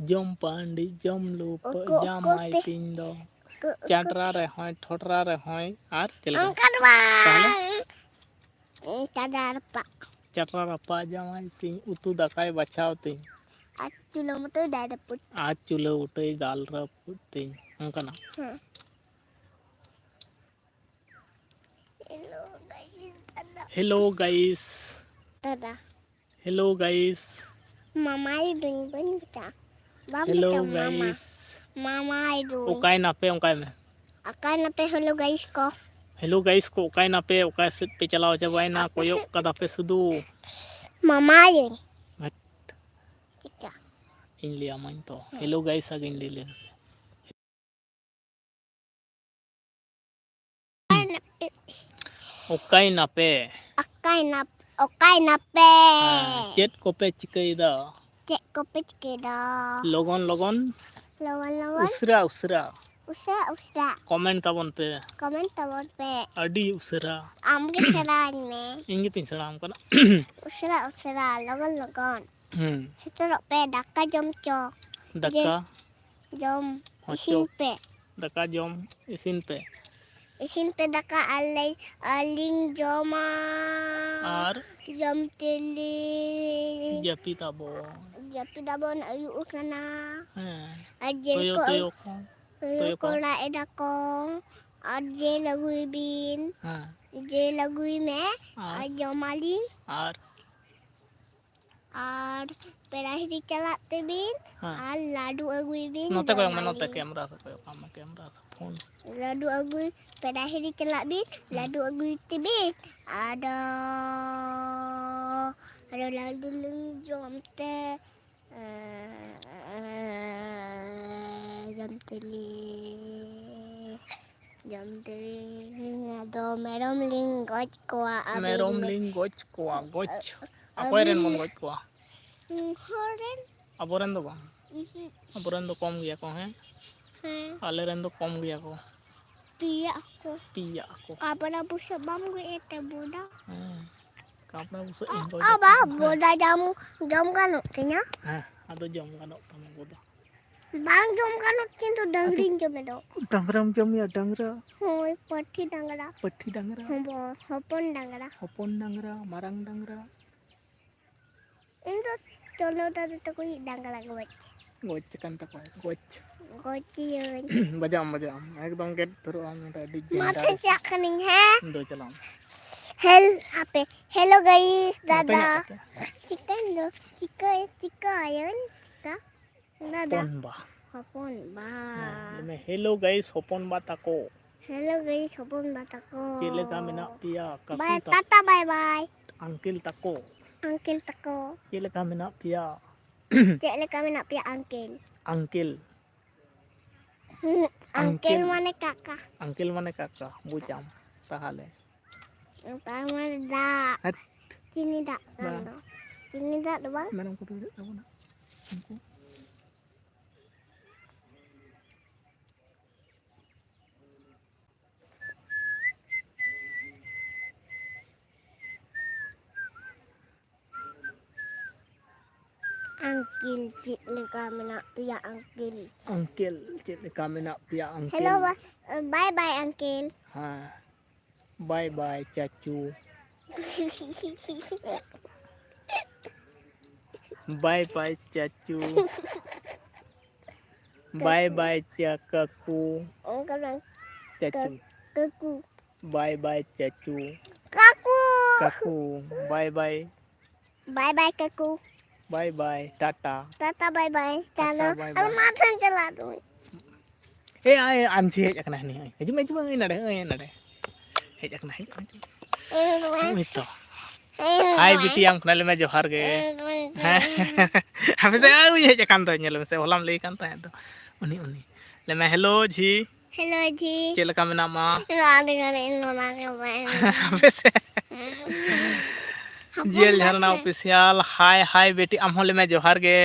ᱡᱚᱢ ᱯᱟᱹᱱᱰᱤᱡ, ᱡᱚᱢ ᱞᱩᱯᱟᱹᱜ, ᱩᱠᱩ, ᱩᱠᱩ ᱡᱟᱢᱟᱭ ᱛᱮ᱾ ᱛᱤᱧ ᱫᱚ᱾ ᱩᱠᱩ, ᱩᱠᱩ ᱪᱟᱴᱨᱟ ᱛᱮ᱾ ᱨᱮᱦᱚᱸᱭ, ᱴᱷᱚᱴᱨᱟ ᱨᱮᱦᱚᱸᱭ, ᱟᱨ ᱪᱮᱫ ᱞᱮᱠᱟ? ᱚᱱᱠᱟ ᱫᱚ ᱛᱟᱦᱚᱞᱮ? ᱵᱟᱝ᱾ ᱪᱟᱴᱨᱟ ᱨᱟᱯᱟᱜ᱾ ᱪᱟᱴᱨᱟ ᱨᱟᱯᱟᱜ ᱡᱟᱶᱟᱭ ᱛᱤᱧ, ᱩᱛᱩ ᱫᱟᱠᱟᱭ ᱵᱟᱪᱷᱟᱣ ᱛᱤᱧ᱾ ᱟᱨ ᱪᱩᱞᱟᱹ ᱵᱩᱴᱟᱹᱭ ᱫᱟᱞ ᱨᱟᱹᱯᱩᱫ᱾ ᱟᱨ ᱪᱩᱞᱟᱹ ᱵᱩᱴᱟᱹᱭ ᱫᱟᱞ ᱨᱟᱹᱯᱩᱫ ᱛᱤᱧ᱾ ᱚᱱᱠᱟᱱᱟᱜ᱾ ᱦᱮᱸ᱾ Hello guys, ᱫᱟᱫᱟ᱾ Hello guys᱾ ᱫᱟᱫᱟ᱾ Hello guys᱾ ᱢᱟᱢᱟᱭ ᱫᱩᱧ ᱵᱟᱹᱧ ᱢᱮᱛᱟ᱾ ᱵᱟᱢ Hello ᱢᱮᱛᱟ ᱢᱟᱢᱟ᱾ Guys᱾ ᱢᱟᱢᱟᱭ ᱫᱩᱧ᱾ ᱚᱠᱟᱭ ᱱᱟᱯᱮ, ᱚᱱᱠᱟᱭ ᱢᱮ᱾ ᱚᱠᱟᱭ ᱱᱟᱯᱮ hello guys ᱠᱚ? Hello guys ᱠᱚ, ᱚᱠᱟᱭ ᱱᱟᱯᱮ? ᱚᱠᱟ ᱥᱮᱫ ᱯᱮ ᱪᱟᱞᱟᱣ ᱪᱟᱵᱟᱭᱮᱱᱟ? ᱟᱯᱮ ᱠᱚᱭᱚᱜ ᱥᱮᱫ ᱠᱟᱫᱟ ᱯᱮ ᱥᱩᱫᱷᱩ᱾ ᱢᱟᱢᱟᱭ ᱫᱩᱧ᱾ ᱦᱟᱴ᱾ ᱪᱤᱠᱟ? ᱤᱧ ᱞᱟᱹᱭ ᱟᱢᱟᱹᱧ ᱛᱚ᱾ ᱦᱮᱸ᱾ Hello guys ᱟᱜᱮᱧ ᱞᱟᱹᱭ ᱞᱮᱜᱮ᱾ ᱚᱠᱟᱭ ᱱᱟᱯᱮ? ᱚᱠᱟᱭ ᱱᱟᱯ-, ᱚᱠᱟᱭ ᱱᱟᱯᱮ? ᱦᱮᱸ, ᱪᱮᱫ ᱠᱚᱯᱮ ᱪᱤᱠᱟᱹᱭᱮᱫᱟ? ᱪᱮᱫ ᱠᱚᱯᱮ ᱪᱤᱠᱟᱹᱭᱮᱫᱟ? ᱞᱚᱜᱚᱱ, ᱞᱚᱜᱚᱱ᱾ ᱞᱚᱜᱚᱱ, ᱞᱚᱜᱚᱱ᱾ ᱩᱥᱟᱹᱨᱟ, ᱩᱥᱟᱹᱨᱟ᱾ ᱩᱥᱟᱹᱨᱟ ᱩᱥᱟᱹᱨᱟ᱾ Comment ᱛᱟᱵᱚᱱ ᱯᱮ᱾ Comment ᱛᱟᱵᱚᱱ ᱯᱮ᱾ ᱟᱹᱰᱤ ᱩᱥᱟᱹᱨᱟ᱾ ᱟᱢ ᱜᱮ ᱥᱮᱬᱟᱧ ᱢᱮ᱾ ᱤᱧ ᱜᱮᱛᱚᱧ ᱥᱮᱬᱟᱢ ᱠᱟᱱᱟ᱾ ᱩᱥᱟᱹᱨᱟ ᱩᱥᱟᱹᱨᱟ, ᱞᱚᱜᱚᱱ ᱞᱚᱜᱚᱱ᱾ ᱦᱩᱸ᱾ ᱥᱮᱴᱮᱨᱚᱜ ᱯᱮ, ᱫᱟᱠᱟ ᱡᱚᱢ ᱪᱚ᱾ ᱫᱟᱠᱟ ᱡᱮ ᱡᱚᱢ ᱦᱚᱸ ᱤᱥᱤᱱ ᱪᱚ᱾ ᱯᱮ᱾ ᱫᱟᱠᱟ ᱡᱚᱢ ᱤᱥᱤᱱ ᱯᱮ᱾ ᱤᱥᱤᱱ ᱯᱮ ᱫᱟᱠᱟ, ᱟᱨ ᱞᱮ, ᱟᱨᱞᱤᱧ ᱡᱚᱢᱟ᱾ ᱟᱨ ᱡᱚᱢ ᱛᱮᱞᱤᱧ ᱡᱟᱹᱯᱤᱫ ᱟᱵᱚᱱ᱾ ᱡᱟᱹᱯᱤᱫ ᱟᱵᱚᱱ, ᱟᱹᱭᱩᱵ ᱟᱠᱟᱱᱟ᱾ ᱦᱮᱸ᱾ ᱟᱨ ᱡᱮᱞ ᱛᱩᱭᱩ, ᱠᱚ ᱛᱩᱭᱩ ᱠᱚ᱾ ᱛᱩᱭᱩ ᱛᱩᱭᱩ ᱠᱚ᱾ ᱠᱚ ᱨᱟᱜ ᱮᱫᱟ ᱠᱚ᱾ ᱟᱨ ᱡᱮᱞ ᱟᱹᱜᱩᱭ ᱵᱤᱱ᱾ ᱦᱮᱸ᱾ ᱡᱮᱞ ᱟᱹᱜᱩᱭ ᱢᱮ᱾ ᱟᱨ ᱟᱨ ᱡᱚᱢᱟᱞᱤᱧ᱾ ᱟᱨ ᱟᱨ ᱯᱮᱲᱟ ᱦᱤᱨᱤ ᱪᱟᱞᱟᱜ ᱛᱮᱵᱤᱱ᱾ ᱦᱮᱸ᱾ ᱟᱨ ᱞᱟᱹᱰᱩ ᱟᱹᱜᱩᱭ ᱵᱤᱱ, ᱱᱚᱛᱮ ᱠᱚᱭᱚᱜ ᱢᱮ, ᱱᱚᱛᱮ ᱡᱚᱢᱟᱞᱤᱧ᱾ Camera ᱥᱮᱫ ᱠᱚᱭᱚᱜ ᱠᱟᱜ ᱢᱮ, camera ᱥᱮᱫ, phone ᱥᱮᱫ᱾ ᱞᱟᱹᱰᱩ ᱟᱹᱜᱩᱭ, ᱯᱮᱲᱟ ᱦᱤᱨᱤ ᱪᱟᱞᱟᱜ ᱵᱤᱱ, ᱦᱮᱸ᱾ ᱞᱟᱹᱰᱩ ᱟᱹᱜᱩᱭ ᱛᱮᱵᱤᱱ᱾ ᱟᱫᱚ, ᱟᱫᱚ ᱞᱟᱹᱰᱩ ᱞᱤᱧ ᱡᱚᱢ ᱛᱮ, ᱡᱚᱢ ᱛᱮᱞᱤᱧ, ᱡᱚᱢ ᱛᱮᱞᱤᱧ, ᱟᱫᱚ ᱢᱮᱨᱚᱢ ᱞᱤᱧ ᱜᱚᱡ ᱠᱚᱣᱟ, ᱟᱹᱵᱤᱱ ᱢᱮᱨᱚᱢ ᱞᱤᱧ ᱜᱚᱡ ᱠᱚᱣᱟ, ᱜᱚᱡ᱾ ᱟᱹᱵᱤᱱ ᱚᱠᱚᱭ ᱨᱮᱱ ᱵᱚᱱ ᱜᱚᱡ ᱠᱚᱣᱟ? ᱦᱚᱲ ᱨᱮᱱ᱾ ᱟᱵᱚᱨᱮᱱ ᱫᱚ ᱵᱟᱝ? ᱩᱦᱩᱸ᱾ ᱟᱵᱚᱨᱮᱱ ᱫᱚ ᱠᱚᱢ ᱜᱮᱭᱟ ᱠᱚ, ᱦᱮᱸ? ᱦᱮᱸ᱾ ᱟᱞᱮᱨᱮᱱ ᱫᱚ ᱠᱚᱢ ᱜᱮᱭᱟ ᱠᱚ᱾ ᱯᱮᱭᱟᱜ ᱟᱠᱚ᱾ ᱯᱮᱭᱟᱜ ᱟᱠᱚ᱾ ᱠᱟᱵᱽᱨᱟ ᱵᱩᱥᱟᱹᱜ ᱵᱟᱢ ᱜᱚᱡ ᱮᱫ ᱛᱮ ᱵᱚᱫᱟ? ᱦᱮᱸ᱾ ᱠᱟᱵᱽᱨᱟ ᱵᱩᱥᱟᱹᱜ ᱤᱧ ᱜᱚᱡ ᱟᱵᱟ, ᱮᱫ ᱛᱟᱢᱟ᱾ ᱵᱚᱫᱟ ᱡᱟᱢ ᱡᱚᱢ ᱜᱟᱱᱚᱜ ᱛᱤᱧᱟ? ᱦᱮᱸ, ᱟᱫᱚ ᱡᱚᱢ ᱜᱟᱱᱚᱜ ᱛᱟᱢᱟ ᱵᱚᱫᱟ᱾ ᱵᱟᱝ ᱡᱚᱢ ᱜᱟᱱᱚᱜ ᱠᱤᱱᱛᱩ ᱟᱫᱚ ᱰᱟᱝᱨᱤᱧ ᱡᱚᱢᱮ ᱫᱚ᱾ ᱰᱟᱝᱨᱟᱢ ᱡᱚᱢᱮᱭᱟ, ᱰᱟᱝᱨᱟ? ᱦᱳᱭ, ᱯᱟᱹᱴᱷᱤ ᱰᱟᱝᱨᱟ᱾ ᱯᱟᱹᱴᱷᱤ ᱰᱟᱝᱨᱟ? ᱦᱚᱯᱚᱱ, ᱦᱚᱯᱚᱱ ᱰᱟᱝᱨᱟ᱾ ᱦᱚᱯᱚᱱ ᱰᱟᱝᱨᱟ, ᱢᱟᱨᱟᱝ ᱰᱟᱝᱨᱟ᱾ ᱤᱧ ᱫᱚ ᱪᱚᱱᱫᱨᱚ ᱫᱟᱫᱟ ᱛᱟᱠᱚᱭᱤᱡ ᱰᱟᱝᱨᱟ ᱜᱚᱡ᱾ ᱜᱚᱡ ᱟᱠᱟᱱ ᱛᱟᱠᱚᱣᱟ, ᱜᱚᱡ᱾ ᱜᱚᱡ ᱠᱤᱭᱟᱹᱧ᱾ ᱵᱟᱡᱟᱣᱟᱢ, ᱵᱟᱡᱟᱣᱟᱢ᱾ ᱮᱠᱫᱚᱢ ᱜᱮᱫ ᱩᱛᱟᱹᱨᱚᱜ ᱟᱢ, ᱱᱚᱰᱮ ᱟᱹᱰᱤ ᱢᱟ ᱡᱟᱸᱜᱟ ᱛᱟᱦᱞᱮ ᱨᱮ᱾ ᱪᱟᱜ ᱠᱟᱹᱱᱟᱹᱧ, ᱦᱮᱸ? ᱫᱚ ᱪᱟᱞᱟᱜ ᱟᱢ᱾ ᱦᱮᱞ-, ᱟᱯᱮ, hello guys, ᱱᱚᱛᱮ ᱫᱟᱫᱟ᱾ ᱧᱚᱜ ᱠᱟᱛᱮ᱾ ᱪᱤᱠᱟᱹᱧ ᱫᱚ, ᱪᱤᱠᱟᱹ-, ᱪᱤᱠᱟᱹᱭᱟᱹᱧ? ᱪᱤᱠᱟ? ᱫᱟᱫᱟ᱾ ᱦᱚᱯᱚᱱ ᱵᱟ᱾ ᱦᱚᱯᱚᱱ ᱵᱟ᱾ ᱦᱮᱸ, ᱞᱟᱹᱭ ᱢᱮ, hello guys, ᱦᱚᱯᱚᱱ ᱵᱟ ᱛᱟᱠᱚ᱾ Hello guys, ᱦᱚᱯᱚᱱ ᱵᱟ ᱛᱟᱠᱚ᱾ ᱪᱮᱫ ᱞᱮᱠᱟ ᱢᱮᱱᱟᱜ ᱯᱮᱭᱟ, ᱠᱟᱠᱩ ᱵᱟᱭ, ᱛᱟᱠᱚ? Tata, bye bye᱾ Uncle ᱛᱟᱠᱚ᱾ Uncle ᱛᱟᱠᱚ᱾ ᱪᱮᱫ ᱞᱮᱠᱟ ᱢᱮᱱᱟᱜ ᱯᱮᱭᱟ? ᱪᱮᱫ ᱞᱮᱠᱟ ᱢᱮᱱᱟᱜ ᱯᱮᱭᱟ, uncle? Uncle᱾ ᱦᱩᱸ, uncle uncle᱾ ᱢᱟᱱᱮ ᱠᱟᱠᱟ᱾ Uncle ᱢᱟᱱᱮ ᱠᱟᱠᱟ, ᱵᱩᱡᱟᱢ ᱛᱟᱦᱞᱮ᱾ ᱛᱟᱨ ᱢᱟᱱᱮ ᱫᱟᱜ᱾ ᱦᱟᱴ᱾ ᱪᱤᱱᱤ ᱫᱟᱜ ᱠᱟᱱ ᱵᱟᱝ᱾ ᱫᱚ᱾ ᱪᱤᱱᱤ ᱫᱟᱜ ᱫᱚ ᱵᱟᱝ᱾ ᱢᱮᱨᱚᱢ ᱠᱚ ᱫᱟᱹᱲᱮᱫ ᱛᱟᱵᱚᱱᱟ᱾ ᱩᱱᱠᱩ᱾ ᱟᱝᱠᱮᱞ, ᱪᱮᱫ ᱞᱮᱠᱟ ᱢᱮᱱᱟᱜ ᱯᱮᱭᱟ ᱟᱝᱠᱮᱞ? ᱟᱝᱠᱮᱞ, ᱪᱮᱫ ᱞᱮᱠᱟ ᱢᱮᱱᱟᱜ ᱯᱮᱭᱟ ᱟᱝᱠᱮᱞ? ᱦᱮᱞᱳ, ᱵᱟ-, ᱵᱟᱭ ᱵᱟᱭ ᱟᱝᱠᱮᱞ᱾ ᱦᱮᱸ, ᱵᱟᱭ ᱵᱟᱭ ᱪᱟᱪᱩ᱾ ᱵᱟᱭ ᱵᱟᱭ ᱪᱟᱪᱩ᱾ ᱵᱟᱭ ᱵᱟᱭ ᱪᱟ ᱠᱟᱠᱩ᱾ ᱚᱱᱠᱟ ᱵᱟᱝ᱾ ᱪᱟᱪᱩ᱾ ᱠᱟᱠᱩ᱾ ᱵᱟᱭ ᱵᱟᱭ ᱪᱟᱪᱩ᱾ ᱠᱟᱠᱩ᱾ ᱠᱟᱠᱩ᱾ ᱵᱟᱭ ᱵᱟᱭ᱾ ᱵᱟᱭ ᱵᱟᱭ ᱠᱟᱠᱩ᱾ ᱵᱟᱭ ᱵᱟᱭ ᱴᱟᱴᱟ᱾ ᱴᱟᱴᱟ ᱵᱟᱭ ᱵᱟᱭ᱾ ᱴᱟᱴᱟ ᱪᱟᱞᱟᱜ ᱵᱟᱭ ᱟᱨ ᱵᱟᱭ᱾ ᱢᱟ ᱛᱷᱟᱱ ᱪᱟᱞᱟᱜ ᱫᱩᱧ᱾ ᱮ, ᱟᱭ, ᱟᱢ ᱡᱷᱤ ᱦᱮᱡ ᱟᱠᱟᱱᱟ ᱦᱟᱹᱱᱤ, ᱦᱤᱡᱩᱜ ᱢᱮ, ᱦᱤᱡᱩᱜ ᱢᱮ, ᱟᱹᱭ ᱱᱟᱰᱮ, ᱟᱹᱭ ᱱᱟᱰᱮ᱾ ᱦᱮᱡ ᱟᱠᱟᱱᱟ, ᱦᱮᱡ ᱟᱠᱟᱱᱟ᱾ ᱱᱩᱭ ᱛᱚ᱾ ᱦᱟᱭ ᱵᱤᱴᱤ, ᱟᱢ ᱠᱷᱚᱱᱟᱜ ᱞᱟᱹᱭ ᱢᱮ ᱡᱚᱦᱟᱨ ᱜᱮ᱾ ᱦᱮᱸ᱾ ᱦᱟᱯᱮ ᱥᱮ, ᱟᱹᱭ, ᱦᱮᱡ ᱟᱠᱟᱱ ᱫᱚ, ᱧᱮᱞ ᱢᱮᱥᱮ, ᱦᱚᱞᱟᱢ ᱞᱟᱹᱭ ᱠᱟᱱ ᱛᱟᱦᱮᱸᱫ ᱫᱚ᱾ ᱩᱱᱤ, ᱩᱱᱤ᱾ ᱞᱟᱹᱭ ᱢᱮ, ᱦᱮᱞᱳ, ᱡᱷᱤ᱾ ᱦᱮᱞᱳ, ᱡᱷᱤ᱾ ᱪᱮᱫ ᱞᱮᱠᱟ ᱢᱮᱱᱟᱢᱟ? ᱤᱧ ᱫᱚ ᱟᱹᱰᱤ ᱜᱷᱟᱹᱲᱤᱡ ᱤᱧ ᱨᱚᱲᱟ ᱜᱮ ᱵᱟᱹᱧ ᱦᱟᱯᱮ ᱥᱮ᱾ ᱦᱟᱯᱮ ᱡᱤᱭᱟᱹᱞ ᱢᱟᱥᱮ᱾ ᱡᱷᱟᱨᱱᱟ ᱚᱯᱷᱤᱥᱤᱭᱟᱞ, ᱦᱟᱭ, ᱦᱟᱭ ᱵᱤᱴᱤ, ᱟᱢ ᱦᱚᱸ ᱞᱟᱹᱭ ᱢᱮ ᱡᱚᱦᱟᱨ ᱜᱮ᱾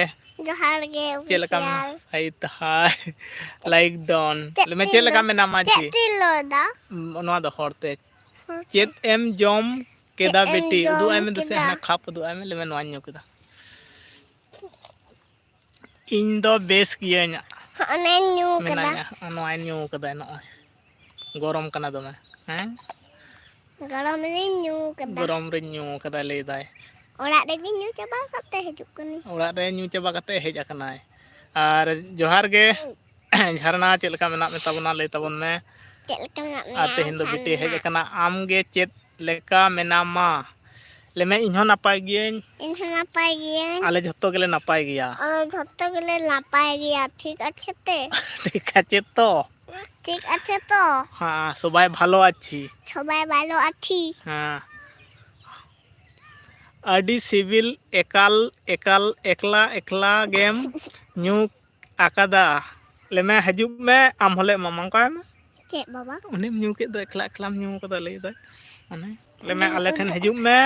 ᱡᱚᱦᱟᱨ ᱜᱮ ᱪᱮᱫ ᱞᱮᱠᱟ ᱚᱯᱷᱤᱥᱤᱭᱟᱞ᱾ ᱦᱟᱭ, ᱦᱟᱭ, ᱞᱟᱭᱤᱠ ᱰᱚᱱ᱾ ᱪᱮᱫ ᱞᱟᱹᱭ ᱢᱮ, ᱛᱤᱞ ᱪᱮᱫ ᱞᱮᱠᱟ ᱫᱚ? ᱢᱮᱱᱟᱢᱟ ᱪᱮᱫ ᱡᱷᱤ? ᱛᱤᱞ ᱫᱚ ᱫᱟ? ᱩᱸ, ᱱᱚᱣᱟ ᱫᱚ ᱦᱚᱲ ᱛᱮ᱾ ᱦᱚᱲ ᱛᱮ᱾ ᱪᱮᱫ ᱮᱢ ᱡᱚᱢ ᱠᱮᱫᱟ ᱪᱮᱫ ᱮᱢ ᱵᱤᱴᱤ? ᱩᱫᱩᱜ ᱡᱚᱢ ᱟᱭ ᱢᱮ ᱫᱮᱥᱮ, ᱠᱮᱫᱟ? ᱦᱟᱱᱟ ᱠᱷᱟᱯ ᱩᱫᱩᱜ ᱟᱭ ᱢᱮ, ᱞᱟᱹᱭ ᱢᱮ, ᱱᱚᱣᱟᱧ ᱧᱩ ᱠᱮᱫᱟ᱾ ᱤᱧ ᱫᱚ ᱵᱮᱥ ᱜᱤᱭᱟᱹᱧ᱾ ᱦᱚᱸᱜᱼᱚ ᱱᱟᱧ ᱧᱩ ᱠᱟᱫᱟ᱾ ᱢᱮᱱᱟᱧᱟ, ᱱᱚᱣᱟᱧ ᱧᱩ ᱠᱟᱫᱟ ᱱᱚᱜᱼᱚᱭ᱾ ᱜᱚᱨᱚᱢ ᱠᱟᱱᱟ ᱫᱚᱢᱮ᱾ ᱦᱮᱸ? ᱜᱚᱨᱚᱢ ᱨᱤᱧ ᱧᱩ ᱠᱟᱫᱟ᱾ ᱜᱚᱨᱚᱢ ᱨᱤᱧ ᱧᱩ ᱠᱟᱫᱟ, ᱞᱟᱹᱭ ᱫᱟᱭ᱾ ᱚᱲᱟᱜ ᱨᱮᱜᱮ ᱧᱩ ᱪᱟᱵᱟ ᱠᱟᱛᱮ ᱦᱤᱡᱩᱜ ᱠᱟᱹᱱᱟᱹᱧ᱾ ᱚᱲᱟᱜ ᱨᱮ ᱧᱩ ᱪᱟᱵᱟ ᱠᱟᱛᱮ ᱦᱮᱡ ᱟᱠᱟᱱᱟᱭ᱾ ᱟᱨ ᱡᱚᱦᱟᱨ ᱜᱮ, ᱡᱷᱟᱨᱱᱟ, ᱪᱮᱫ ᱞᱮᱠᱟ ᱢᱮᱱᱟᱜ ᱢᱮ ᱛᱟᱵᱚᱱᱟ? ᱞᱟᱹᱭ ᱛᱟᱵᱚᱱ ᱢᱮ᱾ ᱪᱮᱫ ᱞᱮᱠᱟ ᱢᱮᱱᱟᱜ ᱟᱨ ᱢᱮᱭᱟ, ᱛᱮᱦᱮᱧ ᱫᱚ ᱵᱤᱴᱤ ᱦᱮᱡ ᱡᱷᱟᱨᱱᱟ? ᱟᱠᱟᱱᱟ᱾ ᱟᱢ ᱜᱮ ᱪᱮᱫ ᱞᱮᱠᱟ ᱢᱮᱱᱟᱢᱟ? ᱞᱟᱹᱭ ᱢᱮ, ᱤᱧ ᱦᱚᱸ ᱱᱟᱯᱟᱭ ᱜᱤᱭᱟᱹᱧ᱾ ᱤᱧ ᱦᱚᱸ ᱱᱟᱯᱟᱭ ᱜᱤᱭᱟᱹᱧ᱾ ᱟᱞᱮ ᱡᱷᱚᱛᱚ ᱜᱮᱞᱮ ᱱᱟᱯᱟᱭ ᱜᱮᱭᱟ᱾ ᱟᱞᱮ ᱡᱷᱚᱛᱚ ᱜᱮᱞᱮ ᱱᱟᱯᱟᱭ ᱜᱮᱭᱟ, ᱴᱷᱤᱠ ᱟᱪᱷᱮ ᱛᱮ? ᱴᱷᱤᱠ ᱟᱪᱷᱮ ᱛᱚ? ᱴᱷᱤᱠ ᱟᱪᱷᱮ ᱛᱚ? ᱦᱮᱸ, ᱥᱚᱵᱟᱭ ᱵᱷᱟᱞᱚ ᱟᱪᱷᱤ᱾ ᱥᱚᱵᱟᱭ ᱵᱷᱟᱞᱚ ᱟᱪᱷᱤ᱾ ᱦᱮᱸ᱾ ᱟᱹᱰᱤ ᱥᱤᱵᱤᱞ ᱮᱠᱟᱞ, ᱮᱠᱟᱞ, ᱮᱠᱞᱟ, ᱮᱠᱞᱟ ᱜᱮᱢ ᱧᱩ ᱟᱠᱟᱫᱟ᱾ ᱞᱟᱹᱭ ᱢᱮ, ᱦᱤᱡᱩᱜ ᱢᱮ, ᱟᱢ ᱦᱚᱸᱞᱮ ᱮᱢᱟᱢᱟ᱾ ᱚᱱᱠᱟᱭ ᱢᱮ᱾ ᱪᱮᱫ ᱵᱟᱵᱟ? ᱩᱱᱤᱢ ᱧᱩ ᱠᱮᱫ ᱫᱚ, ᱮᱠᱞᱟ ᱮᱠᱞᱟᱢ ᱧᱩ ᱠᱟᱫᱟ, ᱞᱟᱹᱭ ᱫᱟᱭ᱾ ᱢᱟᱱᱮ, ᱞᱟᱹᱭ ᱢᱮ, ᱩᱫᱩᱜ ᱟᱞᱮ ᱴᱷᱮᱱ ᱟᱭ ᱦᱤᱡᱩᱜ ᱢᱮ,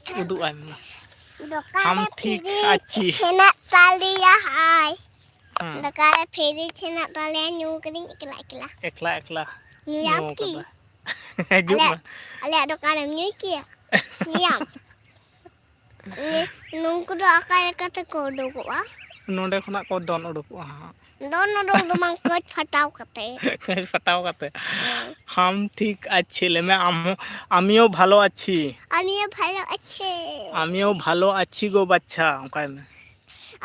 ᱠᱟᱱᱟ᱾ ᱩᱫᱩᱜ ᱟᱭ ᱢᱮ᱾ ᱫᱚᱠᱟᱱ ᱟᱢ ᱨᱮ ᱴᱷᱤᱠ ᱯᱷᱨᱤᱡᱽ ᱟᱪᱷᱤ᱾ ᱦᱮᱱᱟᱜ ᱛᱟᱞᱮᱭᱟ, ᱦᱟᱭ᱾ ᱦᱮᱸ᱾ ᱫᱚᱠᱟᱱ ᱨᱮ ᱯᱷᱨᱤᱡᱽ ᱦᱮᱱᱟᱜ ᱛᱟᱞᱮᱭᱟ, ᱧᱩ ᱠᱟᱹᱫᱟᱹᱧ ᱮᱠᱞᱟ ᱮᱠᱞᱟ᱾ ᱮᱠᱞᱟ ᱮᱠᱞᱟ ᱧᱩᱭᱟᱢ ᱧᱩ ᱠᱤ? ᱠᱟᱫᱟ᱾ ᱦᱤᱡᱩᱜ ᱟᱞᱮ, ᱢᱮ᱾ ᱟᱞᱮᱭᱟᱜ ᱫᱚᱠᱟᱱ ᱨᱮᱢ ᱧᱩᱭ ᱠᱮᱭᱟ? ᱧᱩᱭᱟᱢ? ᱱᱩᱠᱩ ᱫᱚ ᱚᱠᱟ ᱞᱮᱠᱟ ᱛᱮᱠᱚ ᱩᱰᱩᱠᱚᱜᱼᱟ? ᱱᱚᱰᱮ ᱠᱷᱚᱱᱟᱜ ᱠᱚ ᱫᱚᱱ ᱩᱰᱩᱠᱚᱜᱼᱟ ᱦᱟᱸᱜ᱾ ᱫᱚᱱ ᱩᱰᱩᱠ ᱫᱚ ᱵᱟᱝ, ᱠᱟᱹᱪ ᱯᱷᱟᱴᱟᱣ ᱠᱟᱛᱮ᱾ ᱠᱟᱹᱪ ᱯᱷᱟᱴᱟᱣ ᱠᱟᱛᱮ᱾ ᱦᱮᱸ᱾ ᱦᱟᱢ ᱴᱷᱤᱠ ᱟᱪᱷᱮ ᱞᱟᱹᱭ ᱢᱮ, ᱟᱢ ᱦᱚᱸ, ᱟᱢᱤᱭᱳ ᱵᱷᱟᱞᱚ ᱟᱪᱷᱤ᱾ ᱟᱢᱤᱭᱳ ᱵᱷᱟᱞᱚ ᱟᱪᱷᱮ᱾ ᱟᱢᱤᱭᱳ ᱵᱷᱟᱞᱚ ᱟᱪᱷᱤ ᱜᱳ ᱵᱟᱪᱪᱷᱟ, ᱚᱱᱠᱟᱭ ᱢᱮ᱾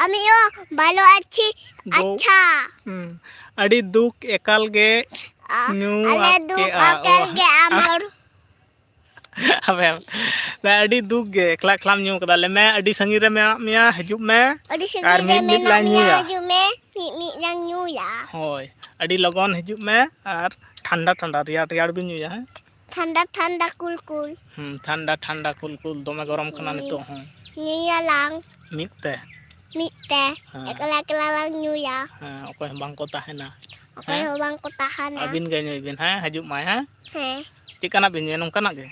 ᱟᱢᱤᱭᱳ ᱵᱷᱟᱞᱚ ᱟᱪᱷᱤ ᱜᱳ ᱟᱪᱪᱷᱟ᱾ ᱦᱩᱸ᱾ ᱟᱹᱰᱤ ᱫᱩᱠ ᱮᱠᱟᱞ ᱜᱮ ᱟ-, ᱧᱩ ᱟᱞᱮ ᱟᱫ ᱫᱩᱠ ᱠᱮᱜᱼᱟ᱾ ᱮᱠᱟᱞ ᱚ᱾ ᱜᱮ ᱟᱢ ᱦᱚᱲ᱾ ᱟᱵᱮ, ᱟᱹᱰᱤ ᱫᱩᱠ ᱜᱮ, ᱮᱠᱞᱟ ᱮᱠᱞᱟᱢ ᱧᱩ ᱠᱟᱫᱟ᱾ ᱞᱟᱹᱭ ᱢᱮ, ᱟᱹᱰᱤ ᱥᱟᱺᱜᱤᱧ ᱨᱮ ᱢᱮᱱᱟᱜ ᱢᱮᱭᱟ, ᱦᱤᱡᱩᱜ ᱢᱮ᱾ ᱟᱹᱰᱤ ᱟᱨ ᱥᱟᱺᱜᱤᱧ ᱨᱮ ᱢᱤᱫ ᱢᱤᱫ ᱢᱮᱱᱟᱜ ᱞᱟᱝ ᱢᱮᱭᱟ, ᱧᱩᱭᱟ᱾ ᱦᱤᱡᱩᱜ ᱢᱮ, ᱢᱤᱫ ᱢᱤᱫ ᱞᱟᱝ ᱧᱩᱭᱟ᱾ ᱦᱳᱭ, ᱟᱹᱰᱤ ᱞᱚᱜᱚᱱ ᱦᱤᱡᱩᱜ ᱢᱮ ᱟᱨ ᱴᱷᱟᱱᱰᱟ ᱴᱷᱟᱱᱰᱟ, ᱨᱮᱭᱟᱲ ᱨᱮᱭᱟᱲ ᱵᱤᱱ ᱧᱩᱭᱟ, ᱦᱮᱸ? ᱴᱷᱟᱱᱰᱟ ᱴᱷᱟᱱᱰᱟ ᱠᱩᱞ ᱠᱩᱞ᱾ ᱦᱩᱸ, ᱴᱷᱟᱱᱰᱟ ᱴᱷᱟᱱᱰᱟ ᱠᱩᱞ ᱠᱩᱞ, ᱫᱚᱢᱮ ᱜᱚᱨᱚᱢ ᱠᱟᱱᱟ ᱧᱩ-, ᱱᱤᱛᱚᱜ ᱦᱚᱸ᱾ ᱧᱩᱭᱟᱞᱟᱝ᱾ ᱢᱤᱫ ᱛᱮ᱾ ᱢᱤᱫ ᱛᱮ᱾ ᱦᱮᱸ᱾ ᱮᱠᱞᱟ ᱮᱠᱞᱟ ᱞᱟᱝ ᱧᱩᱭᱟ᱾ ᱦᱮᱸ, ᱚᱠᱚᱭ ᱦᱚᱸ ᱵᱟᱝ ᱠᱚ ᱛᱟᱦᱮᱱᱟ᱾ ᱚᱠᱚᱭ ᱦᱮᱸ? ᱦᱚᱸ ᱵᱟᱝ ᱠᱚ ᱛᱟᱦᱮᱱᱟ᱾ ᱟᱹᱵᱤᱱ ᱜᱮ ᱧᱩᱭ ᱵᱤᱱ, ᱦᱮᱸ? ᱦᱤᱡᱩᱜ ᱢᱟᱭ, ᱦᱮᱸ? ᱦᱮᱸ᱾ ᱪᱮᱫ ᱠᱟᱱᱟᱜ ᱵᱤᱱ ᱧᱩᱭᱟ? ᱱᱚᱝᱠᱟᱱᱟᱜ ᱜᱮ?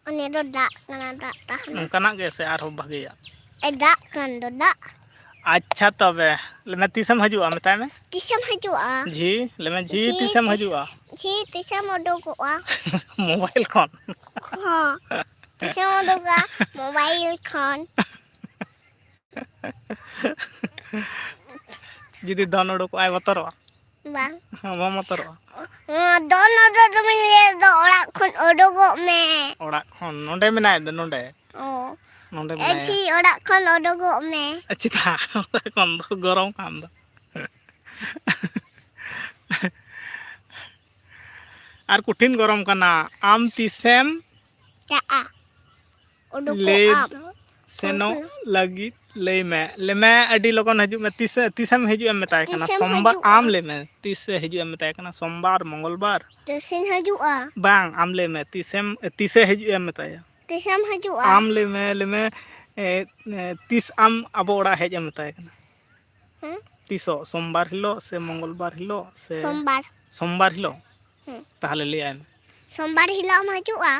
ᱚᱱᱮ ᱫᱚ ᱫᱟᱜ ᱠᱟᱱᱟ, ᱫᱟᱜ ᱛᱟᱦᱮᱱᱟ᱾ ᱱᱚᱝᱠᱟᱱᱟᱜ ᱜᱮ ᱥᱮ ᱟᱨᱦᱚᱸ ᱵᱷᱟᱜᱮᱭᱟᱜ? ᱮ, ᱫᱟᱜ ᱠᱟᱱ ᱫᱚ ᱫᱟᱜ᱾ ᱟᱪᱪᱷᱟ ᱛᱚᱵᱮ, ᱞᱟᱹᱭ ᱢᱮ, ᱛᱤᱥᱮᱢ ᱦᱤᱡᱩᱜᱼᱟ? ᱢᱮᱛᱟᱭ ᱢᱮ᱾ ᱛᱤᱥᱮᱢ ᱦᱤᱡᱩᱜᱼᱟ? ᱡᱷᱤ, ᱞᱟᱹᱭ ᱢᱮ, ᱡᱷᱤ, ᱡᱷᱤ, ᱛᱤᱥᱮᱢ ᱛᱤᱥ-, ᱦᱤᱡᱩᱜᱼᱟ? ᱡᱷᱤ, ᱛᱤᱥᱮᱢ ᱩᱰᱩᱠᱚᱜᱼᱟ? ᱢᱳᱵᱟᱭᱤᱞ ᱠᱷᱚᱱ᱾ ᱦᱚᱸ, ᱛᱤᱥᱮᱢ ᱩᱰᱩᱠᱚᱜᱼᱟ? ᱢᱳᱵᱟᱭᱤᱞ ᱠᱷᱚᱱ᱾ ᱡᱩᱫᱤ ᱫᱚᱱ ᱩᱰᱩᱠᱚᱜᱼᱟᱭ, ᱵᱚᱛᱚᱨᱚᱜᱼᱟ? ᱵᱟᱝ᱾ ᱦᱮᱸ, ᱵᱟᱢ ᱵᱚᱛᱚᱨᱚᱜᱼᱟ? ᱚ, ᱫᱚᱱ ᱩᱰᱩᱠ ᱫᱚᱢᱮᱧ ᱞᱟᱹᱭ ᱫᱚ, ᱚᱲᱟᱜ ᱠᱷᱚᱱ ᱩᱰᱩᱠᱚᱜ ᱢᱮ᱾ ᱚᱲᱟᱜ ᱠᱷᱚᱱ? ᱱᱚᱸᱰᱮ ᱢᱮᱱᱟᱭ ᱫᱚ, ᱱᱚᱸᱰᱮ᱾ ᱚ᱾ ᱱᱚᱸᱰᱮ ᱮ ᱢᱮᱱᱟᱭᱟ᱾ ᱡᱷᱤ, ᱚᱲᱟᱜ ᱠᱷᱚᱱ ᱩᱰᱩᱠᱚᱜ ᱢᱮ᱾ ᱪᱮᱫᱟᱜ? ᱚᱲᱟᱜ ᱠᱷᱚᱱ ᱫᱚ ᱜᱚᱨᱚᱢ ᱠᱟᱱ ᱫᱚ᱾ ᱟᱨ ᱠᱚᱴᱷᱤᱱ ᱜᱚᱨᱚᱢ ᱠᱟᱱᱟ᱾ ᱟᱢ ᱛᱤᱥᱮᱢ ᱪᱟᱜᱼᱟ? ᱩᱰᱩᱠᱚᱜ ᱞᱟᱹᱭ ᱟᱢ᱾ ᱥᱮᱱᱚᱜ ᱩᱰᱩᱠᱚᱜ᱾ ᱞᱟᱹᱜᱤᱫ ᱞᱟᱹᱭ ᱢᱮ᱾ ᱞᱟᱹᱭ ᱢᱮ, ᱟᱹᱰᱤ ᱞᱚᱜᱚᱱ ᱦᱤᱡᱩᱜ ᱢᱮ᱾ ᱛᱤᱥ, ᱛᱤᱥᱮᱢ ᱦᱤᱡᱩᱜ ᱮᱢ ᱢᱮᱛᱟᱭ ᱠᱟᱱᱟ? ᱛᱤᱥᱮᱢ ᱥᱳᱢᱵᱟᱨ, ᱦᱤᱡᱩᱜᱼᱟ? ᱟᱢ ᱞᱟᱹᱭ ᱢᱮ, ᱛᱤᱥᱮ ᱦᱤᱡᱩᱜ ᱮᱢ ᱢᱮᱛᱟᱭ ᱠᱟᱱᱟ? ᱥᱳᱢᱵᱟᱨ, ᱢᱚᱝᱜᱚᱞᱵᱟᱨ? ᱛᱤᱥᱤᱧ ᱦᱤᱡᱩᱜᱼᱟ? ᱵᱟᱝ, ᱟᱢ ᱞᱟᱹᱭ ᱢᱮ, ᱛᱤᱥᱮᱢ, ᱛᱤᱥᱮ ᱦᱤᱡᱩᱜ ᱮᱢ ᱢᱮᱛᱟᱭᱟ? ᱛᱤᱥᱮᱢ ᱦᱤᱡᱩᱜᱼᱟ? ᱟᱢ ᱞᱟᱹᱭ ᱢᱮ, ᱞᱟᱹᱭ ᱢᱮ, ᱮ, ᱮ, ᱛᱤᱥ ᱟᱢ ᱟᱵᱚ ᱚᱲᱟᱜ ᱦᱮᱡ ᱮᱢ ᱢᱮᱛᱟᱭ ᱠᱟᱱᱟ? ᱦᱮᱸ? ᱛᱤᱥᱚᱜ? ᱥᱳᱢᱵᱟᱨ ᱦᱤᱞᱳᱜ ᱥᱮ ᱢᱚᱝᱜᱚᱞᱵᱟᱨ ᱦᱤᱞᱳᱜ ᱥᱮ? ᱥᱳᱢᱵᱟᱨ᱾ ᱥᱳᱢᱵᱟᱨ ᱦᱤᱞᱳᱜ? ᱦᱮᱸ᱾ ᱛᱟᱦᱞᱮ ᱞᱟᱹᱭ ᱟᱭ ᱢᱮ᱾ ᱥᱳᱢᱵᱟᱨ ᱦᱤᱞᱳᱜ ᱮᱢ ᱦᱤᱡᱩᱜᱼᱟ?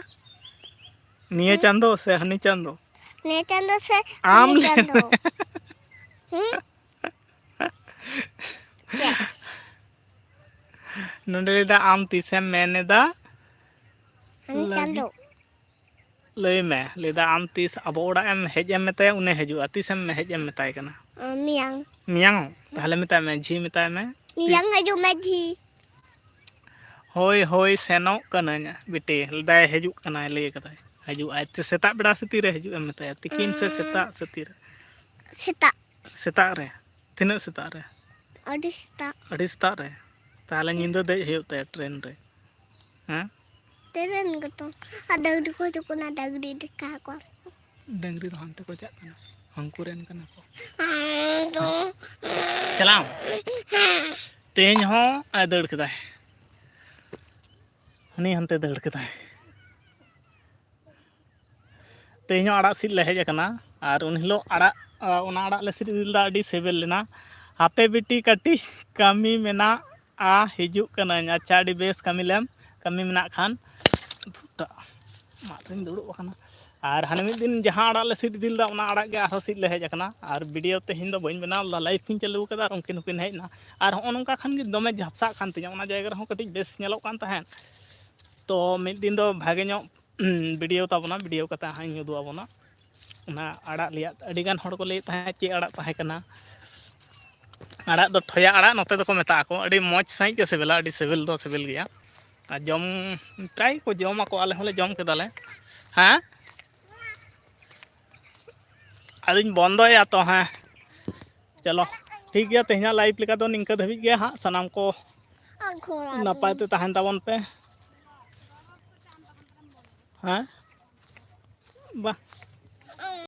ᱱᱤᱭᱟᱹ ᱦᱮᱸ? ᱪᱟᱸᱫᱳ ᱥᱮ ᱦᱟᱹᱱᱤ ᱪᱟᱸᱫᱳ? ᱱᱤᱭᱟᱹ ᱪᱟᱸᱫᱳ ᱥᱮ ᱟᱢ ᱦᱟᱹᱱᱤ ᱞᱟᱹᱭ ᱪᱟᱸᱫᱳ? ᱢᱮ᱾ ᱦᱮᱸ? ᱪᱮᱫ? ᱱᱚᱸᱰᱮ ᱞᱟᱹᱭᱫᱟ, ᱟᱢ ᱛᱤᱥᱮᱢ ᱢᱮᱱ ᱮᱫᱟ? ᱦᱟᱹᱱᱤ ᱞᱟᱹᱜᱤᱫ᱾ ᱪᱟᱸᱫᱳ᱾ ᱞᱟᱹᱭ ᱢᱮ, ᱞᱟᱹᱭᱫᱟ ᱟᱢ ᱛᱤᱥ ᱟᱵᱚ ᱚᱲᱟᱜ ᱮᱢ ᱦᱮᱡ ᱮᱢ ᱢᱮᱛᱟᱭᱟ, ᱩᱱᱤ ᱦᱤᱡᱩᱜᱼᱟ, ᱛᱤᱥ ᱮᱢ ᱦᱮᱡ ᱮᱢ ᱢᱮᱛᱟᱭ ᱠᱟᱱᱟ? ᱢᱮᱭᱟᱝ᱾ ᱢᱮᱭᱟᱝ? ᱛᱟᱦᱞᱮ ᱢᱮᱛᱟᱭ ᱢᱮ, ᱡᱷᱤ ᱢᱮᱛᱟᱭ ᱢᱮ᱾ ᱢᱮᱭᱟᱝ ᱦᱤᱡᱩᱜ ᱢᱮ, ᱡᱷᱤ᱾ ᱦᱳᱭ, ᱦᱳᱭ, ᱥᱮᱱᱚᱜ ᱠᱟᱹᱱᱟᱹᱧ ᱵᱤᱴᱤ, ᱞᱟᱹᱭᱫᱟᱭ ᱦᱤᱡᱩᱜ ᱠᱟᱱᱟᱭ, ᱞᱟᱹᱭ ᱠᱟᱫᱟᱭ ᱦᱤᱡᱩᱜ ᱟᱭ᱾ ᱛᱮ ᱥᱮᱛᱟᱜ ᱵᱮᱲᱟ ᱥᱮ ᱛᱤᱨᱮ ᱦᱤᱡᱩᱜ ᱮᱢ ᱢᱮᱛᱟᱭᱟ, ᱛᱤᱠᱤᱱ ᱥᱮ ᱥᱮᱛᱟᱜ ᱥᱮ ᱛᱤᱨᱮ? ᱥᱮᱛᱟᱜ᱾ ᱥᱮᱛᱟᱜ ᱨᱮ? ᱛᱤᱱᱟᱹᱜ ᱥᱮᱛᱟᱜ ᱨᱮ? ᱟᱹᱰᱤ ᱥᱮᱛᱟᱜ᱾ ᱟᱹᱰᱤ ᱥᱮᱛᱟᱜ ᱨᱮ? ᱛᱟᱦᱞᱮ ᱧᱤᱫᱟᱹ ᱫᱮᱡ ᱦᱩᱭᱩᱜ ᱛᱟᱭᱟ ᱴᱨᱮᱱ ᱨᱮ᱾ ᱦᱮᱸ? ᱴᱨᱮᱱ ᱜᱮᱛᱚ᱾ ᱟᱨ ᱰᱟᱝᱨᱤ ᱠᱚ ᱦᱤᱡᱩᱜ ᱠᱟᱱᱟ, ᱰᱟᱝᱨᱤ ᱤᱫᱤ ᱠᱚᱣᱟ ᱠᱚ᱾ ᱰᱟᱝᱨᱤ ᱫᱚ ᱦᱟᱱᱛᱮ ᱠᱚ ᱪᱟᱜ ᱠᱟᱱᱟ, ᱦᱟᱹᱱᱠᱩ ᱨᱮᱱ ᱠᱟᱱᱟ ᱠᱚ᱾ ᱦᱮᱸ, ᱫᱚ᱾ ᱪᱟᱞᱟᱣ᱾ ᱛᱮᱦᱮᱧ ᱦᱚᱸ ᱟᱭ ᱫᱟᱹᱲ ᱠᱮᱫᱟᱭ᱾ ᱦᱟᱹᱱᱤ ᱦᱟᱱᱛᱮ ᱫᱟᱹᱲ ᱠᱮᱫᱟᱭ᱾ ᱛᱮᱦᱮᱧ ᱦᱚᱸ ᱟᱲᱟᱜ ᱥᱤᱫ ᱞᱮ ᱦᱮᱡ ᱟᱠᱟᱱᱟ᱾ ᱟᱨ ᱩᱱ ᱦᱤᱞᱳᱜ ᱟᱲᱟᱜ, ᱚᱱᱟ ᱟᱲᱟᱜ ᱞᱮ ᱥᱤᱫ ᱤᱫᱤ ᱞᱮᱫᱟ, ᱟᱹᱰᱤ ᱥᱤᱵᱤᱞ ᱞᱮᱱᱟ᱾ ᱦᱟᱯᱮ ᱵᱤᱴᱤ, ᱠᱟᱹᱴᱤᱡ ᱠᱟᱹᱢᱤ ᱢᱮᱱᱟᱜᱼᱟ, ᱦᱤᱡᱩᱜ ᱠᱟᱹᱱᱟᱹᱧ᱾ ᱟᱪᱪᱷᱟ, ᱟᱹᱰᱤ ᱵᱮᱥ, ᱠᱟᱹᱢᱤ ᱞᱮᱢ, ᱠᱟᱹᱢᱤ ᱢᱮᱱᱟᱜ ᱠᱷᱟᱱ᱾ ᱫᱷᱩᱴᱴᱟ, ᱢᱟᱫ ᱨᱤᱧ ᱫᱩᱲᱩᱵ ᱟᱠᱟᱱᱟ᱾ ᱟᱨ ᱦᱟᱱᱮ ᱢᱤᱫ ᱫᱤᱱ ᱡᱟᱦᱟᱸ ᱟᱲᱟᱜ ᱞᱮ ᱥᱤᱫ ᱤᱫᱤ ᱞᱮᱫᱟ, ᱚᱱᱟ ᱟᱲᱟᱜ ᱜᱮ ᱟᱨᱦᱚᱸ ᱥᱤᱫ ᱞᱮ ᱦᱮᱡ ᱟᱠᱟᱱᱟ᱾ ᱟᱨ ᱵᱷᱤᱰᱤᱭᱳ ᱛᱮᱦᱮᱧ ᱫᱚ ᱵᱟᱹᱧ ᱵᱮᱱᱟᱣ ᱞᱮᱫᱟ, ᱞᱟᱭᱤᱵᱷ ᱤᱧ ᱪᱟᱹᱞᱩ ᱟᱠᱟᱫᱟ ᱟᱨ ᱩᱱᱠᱤᱱ ᱦᱚᱸᱠᱤᱱ ᱦᱮᱡ ᱮᱱᱟ᱾ ᱟᱨ ᱦᱚᱸᱜᱼᱚ ᱱᱚᱝᱠᱟ ᱠᱷᱟᱱ ᱜᱮ ᱫᱚᱢᱮ ᱡᱷᱟᱯᱥᱟᱜ ᱠᱟᱱ ᱛᱤᱧᱟ, ᱚᱱᱟ ᱡᱟᱭᱜᱟ ᱨᱮᱦᱚᱸ ᱠᱟᱹᱴᱤᱡ ᱵᱮᱥ ᱧᱮᱞᱚᱜ ᱠᱟᱱ ᱛᱟᱦᱮᱸᱫ᱾ ᱛᱚ ᱢᱤᱫ ᱫᱤᱱ ᱫᱚ ᱵᱷᱟᱜᱮ ᱧᱚᱜ ᱵᱷᱤᱰᱤᱭᱳ ᱛᱟᱵᱚᱱᱟ, ᱵᱷᱤᱰᱤᱭᱳ ᱠᱟᱛᱮ ᱦᱟᱸᱜ ᱤᱧ ᱩᱫᱩᱜ ᱟᱵᱚᱱᱟ᱾ ᱚᱱᱟ ᱟᱲᱟᱜ ᱨᱮᱭᱟᱜ ᱟᱹᱰᱤ ᱜᱟᱱ ᱦᱚᱲ ᱠᱚ ᱞᱟᱹᱭᱮᱫ ᱛᱟᱦᱮᱸᱫ ᱪᱮᱫ ᱟᱲᱟᱜ ᱛᱟᱦᱮᱸ ᱠᱟᱱᱟ᱾ ᱟᱲᱟᱜ ᱫᱚ ᱴᱷᱚᱭᱟ ᱟᱲᱟᱜ ᱱᱚᱛᱮ ᱫᱚᱠᱚ ᱢᱮᱛᱟᱜ ᱟᱠᱚ᱾ ᱟᱹᱰᱤ ᱢᱚᱡᱽ ᱥᱟᱺᱦᱤᱡ ᱜᱮ ᱥᱤᱵᱤᱞᱟ, ᱟᱹᱰᱤ ᱥᱤᱵᱤᱞ ᱫᱚ ᱥᱤᱵᱤᱞ ᱜᱮᱭᱟ᱾ ᱟᱨ ᱡᱚᱢ, ᱯᱨᱟᱭ ᱠᱚ ᱡᱚᱢ ᱟᱠᱚ, ᱟᱞᱮ ᱦᱚᱸᱞᱮ ᱡᱚᱢ ᱠᱮᱫᱟᱞᱮ᱾ ᱦᱮᱸ, ᱟᱫᱚᱧ ᱵᱚᱱᱫᱚᱭᱟ ᱛᱚ᱾ ᱦᱮᱸ, ᱪᱚᱞᱚ, ᱴᱷᱤᱠ ᱜᱮᱭᱟ, ᱛᱮᱦᱮᱧᱟᱜ ᱞᱟᱭᱤᱵᱷ ᱞᱮᱠᱟ ᱫᱚ ᱱᱤᱝᱠᱟᱹ ᱫᱷᱟᱹᱵᱤᱡ ᱜᱮ ᱦᱟᱸᱜ᱾ ᱥᱟᱱᱟᱢ ᱠᱚ ᱱᱟᱯᱟᱭ ᱛᱮ ᱛᱟᱦᱮᱱ ᱛᱟᱵᱚᱱ ᱯᱮ᱾ ᱦᱮᱸ, ᱵᱟ,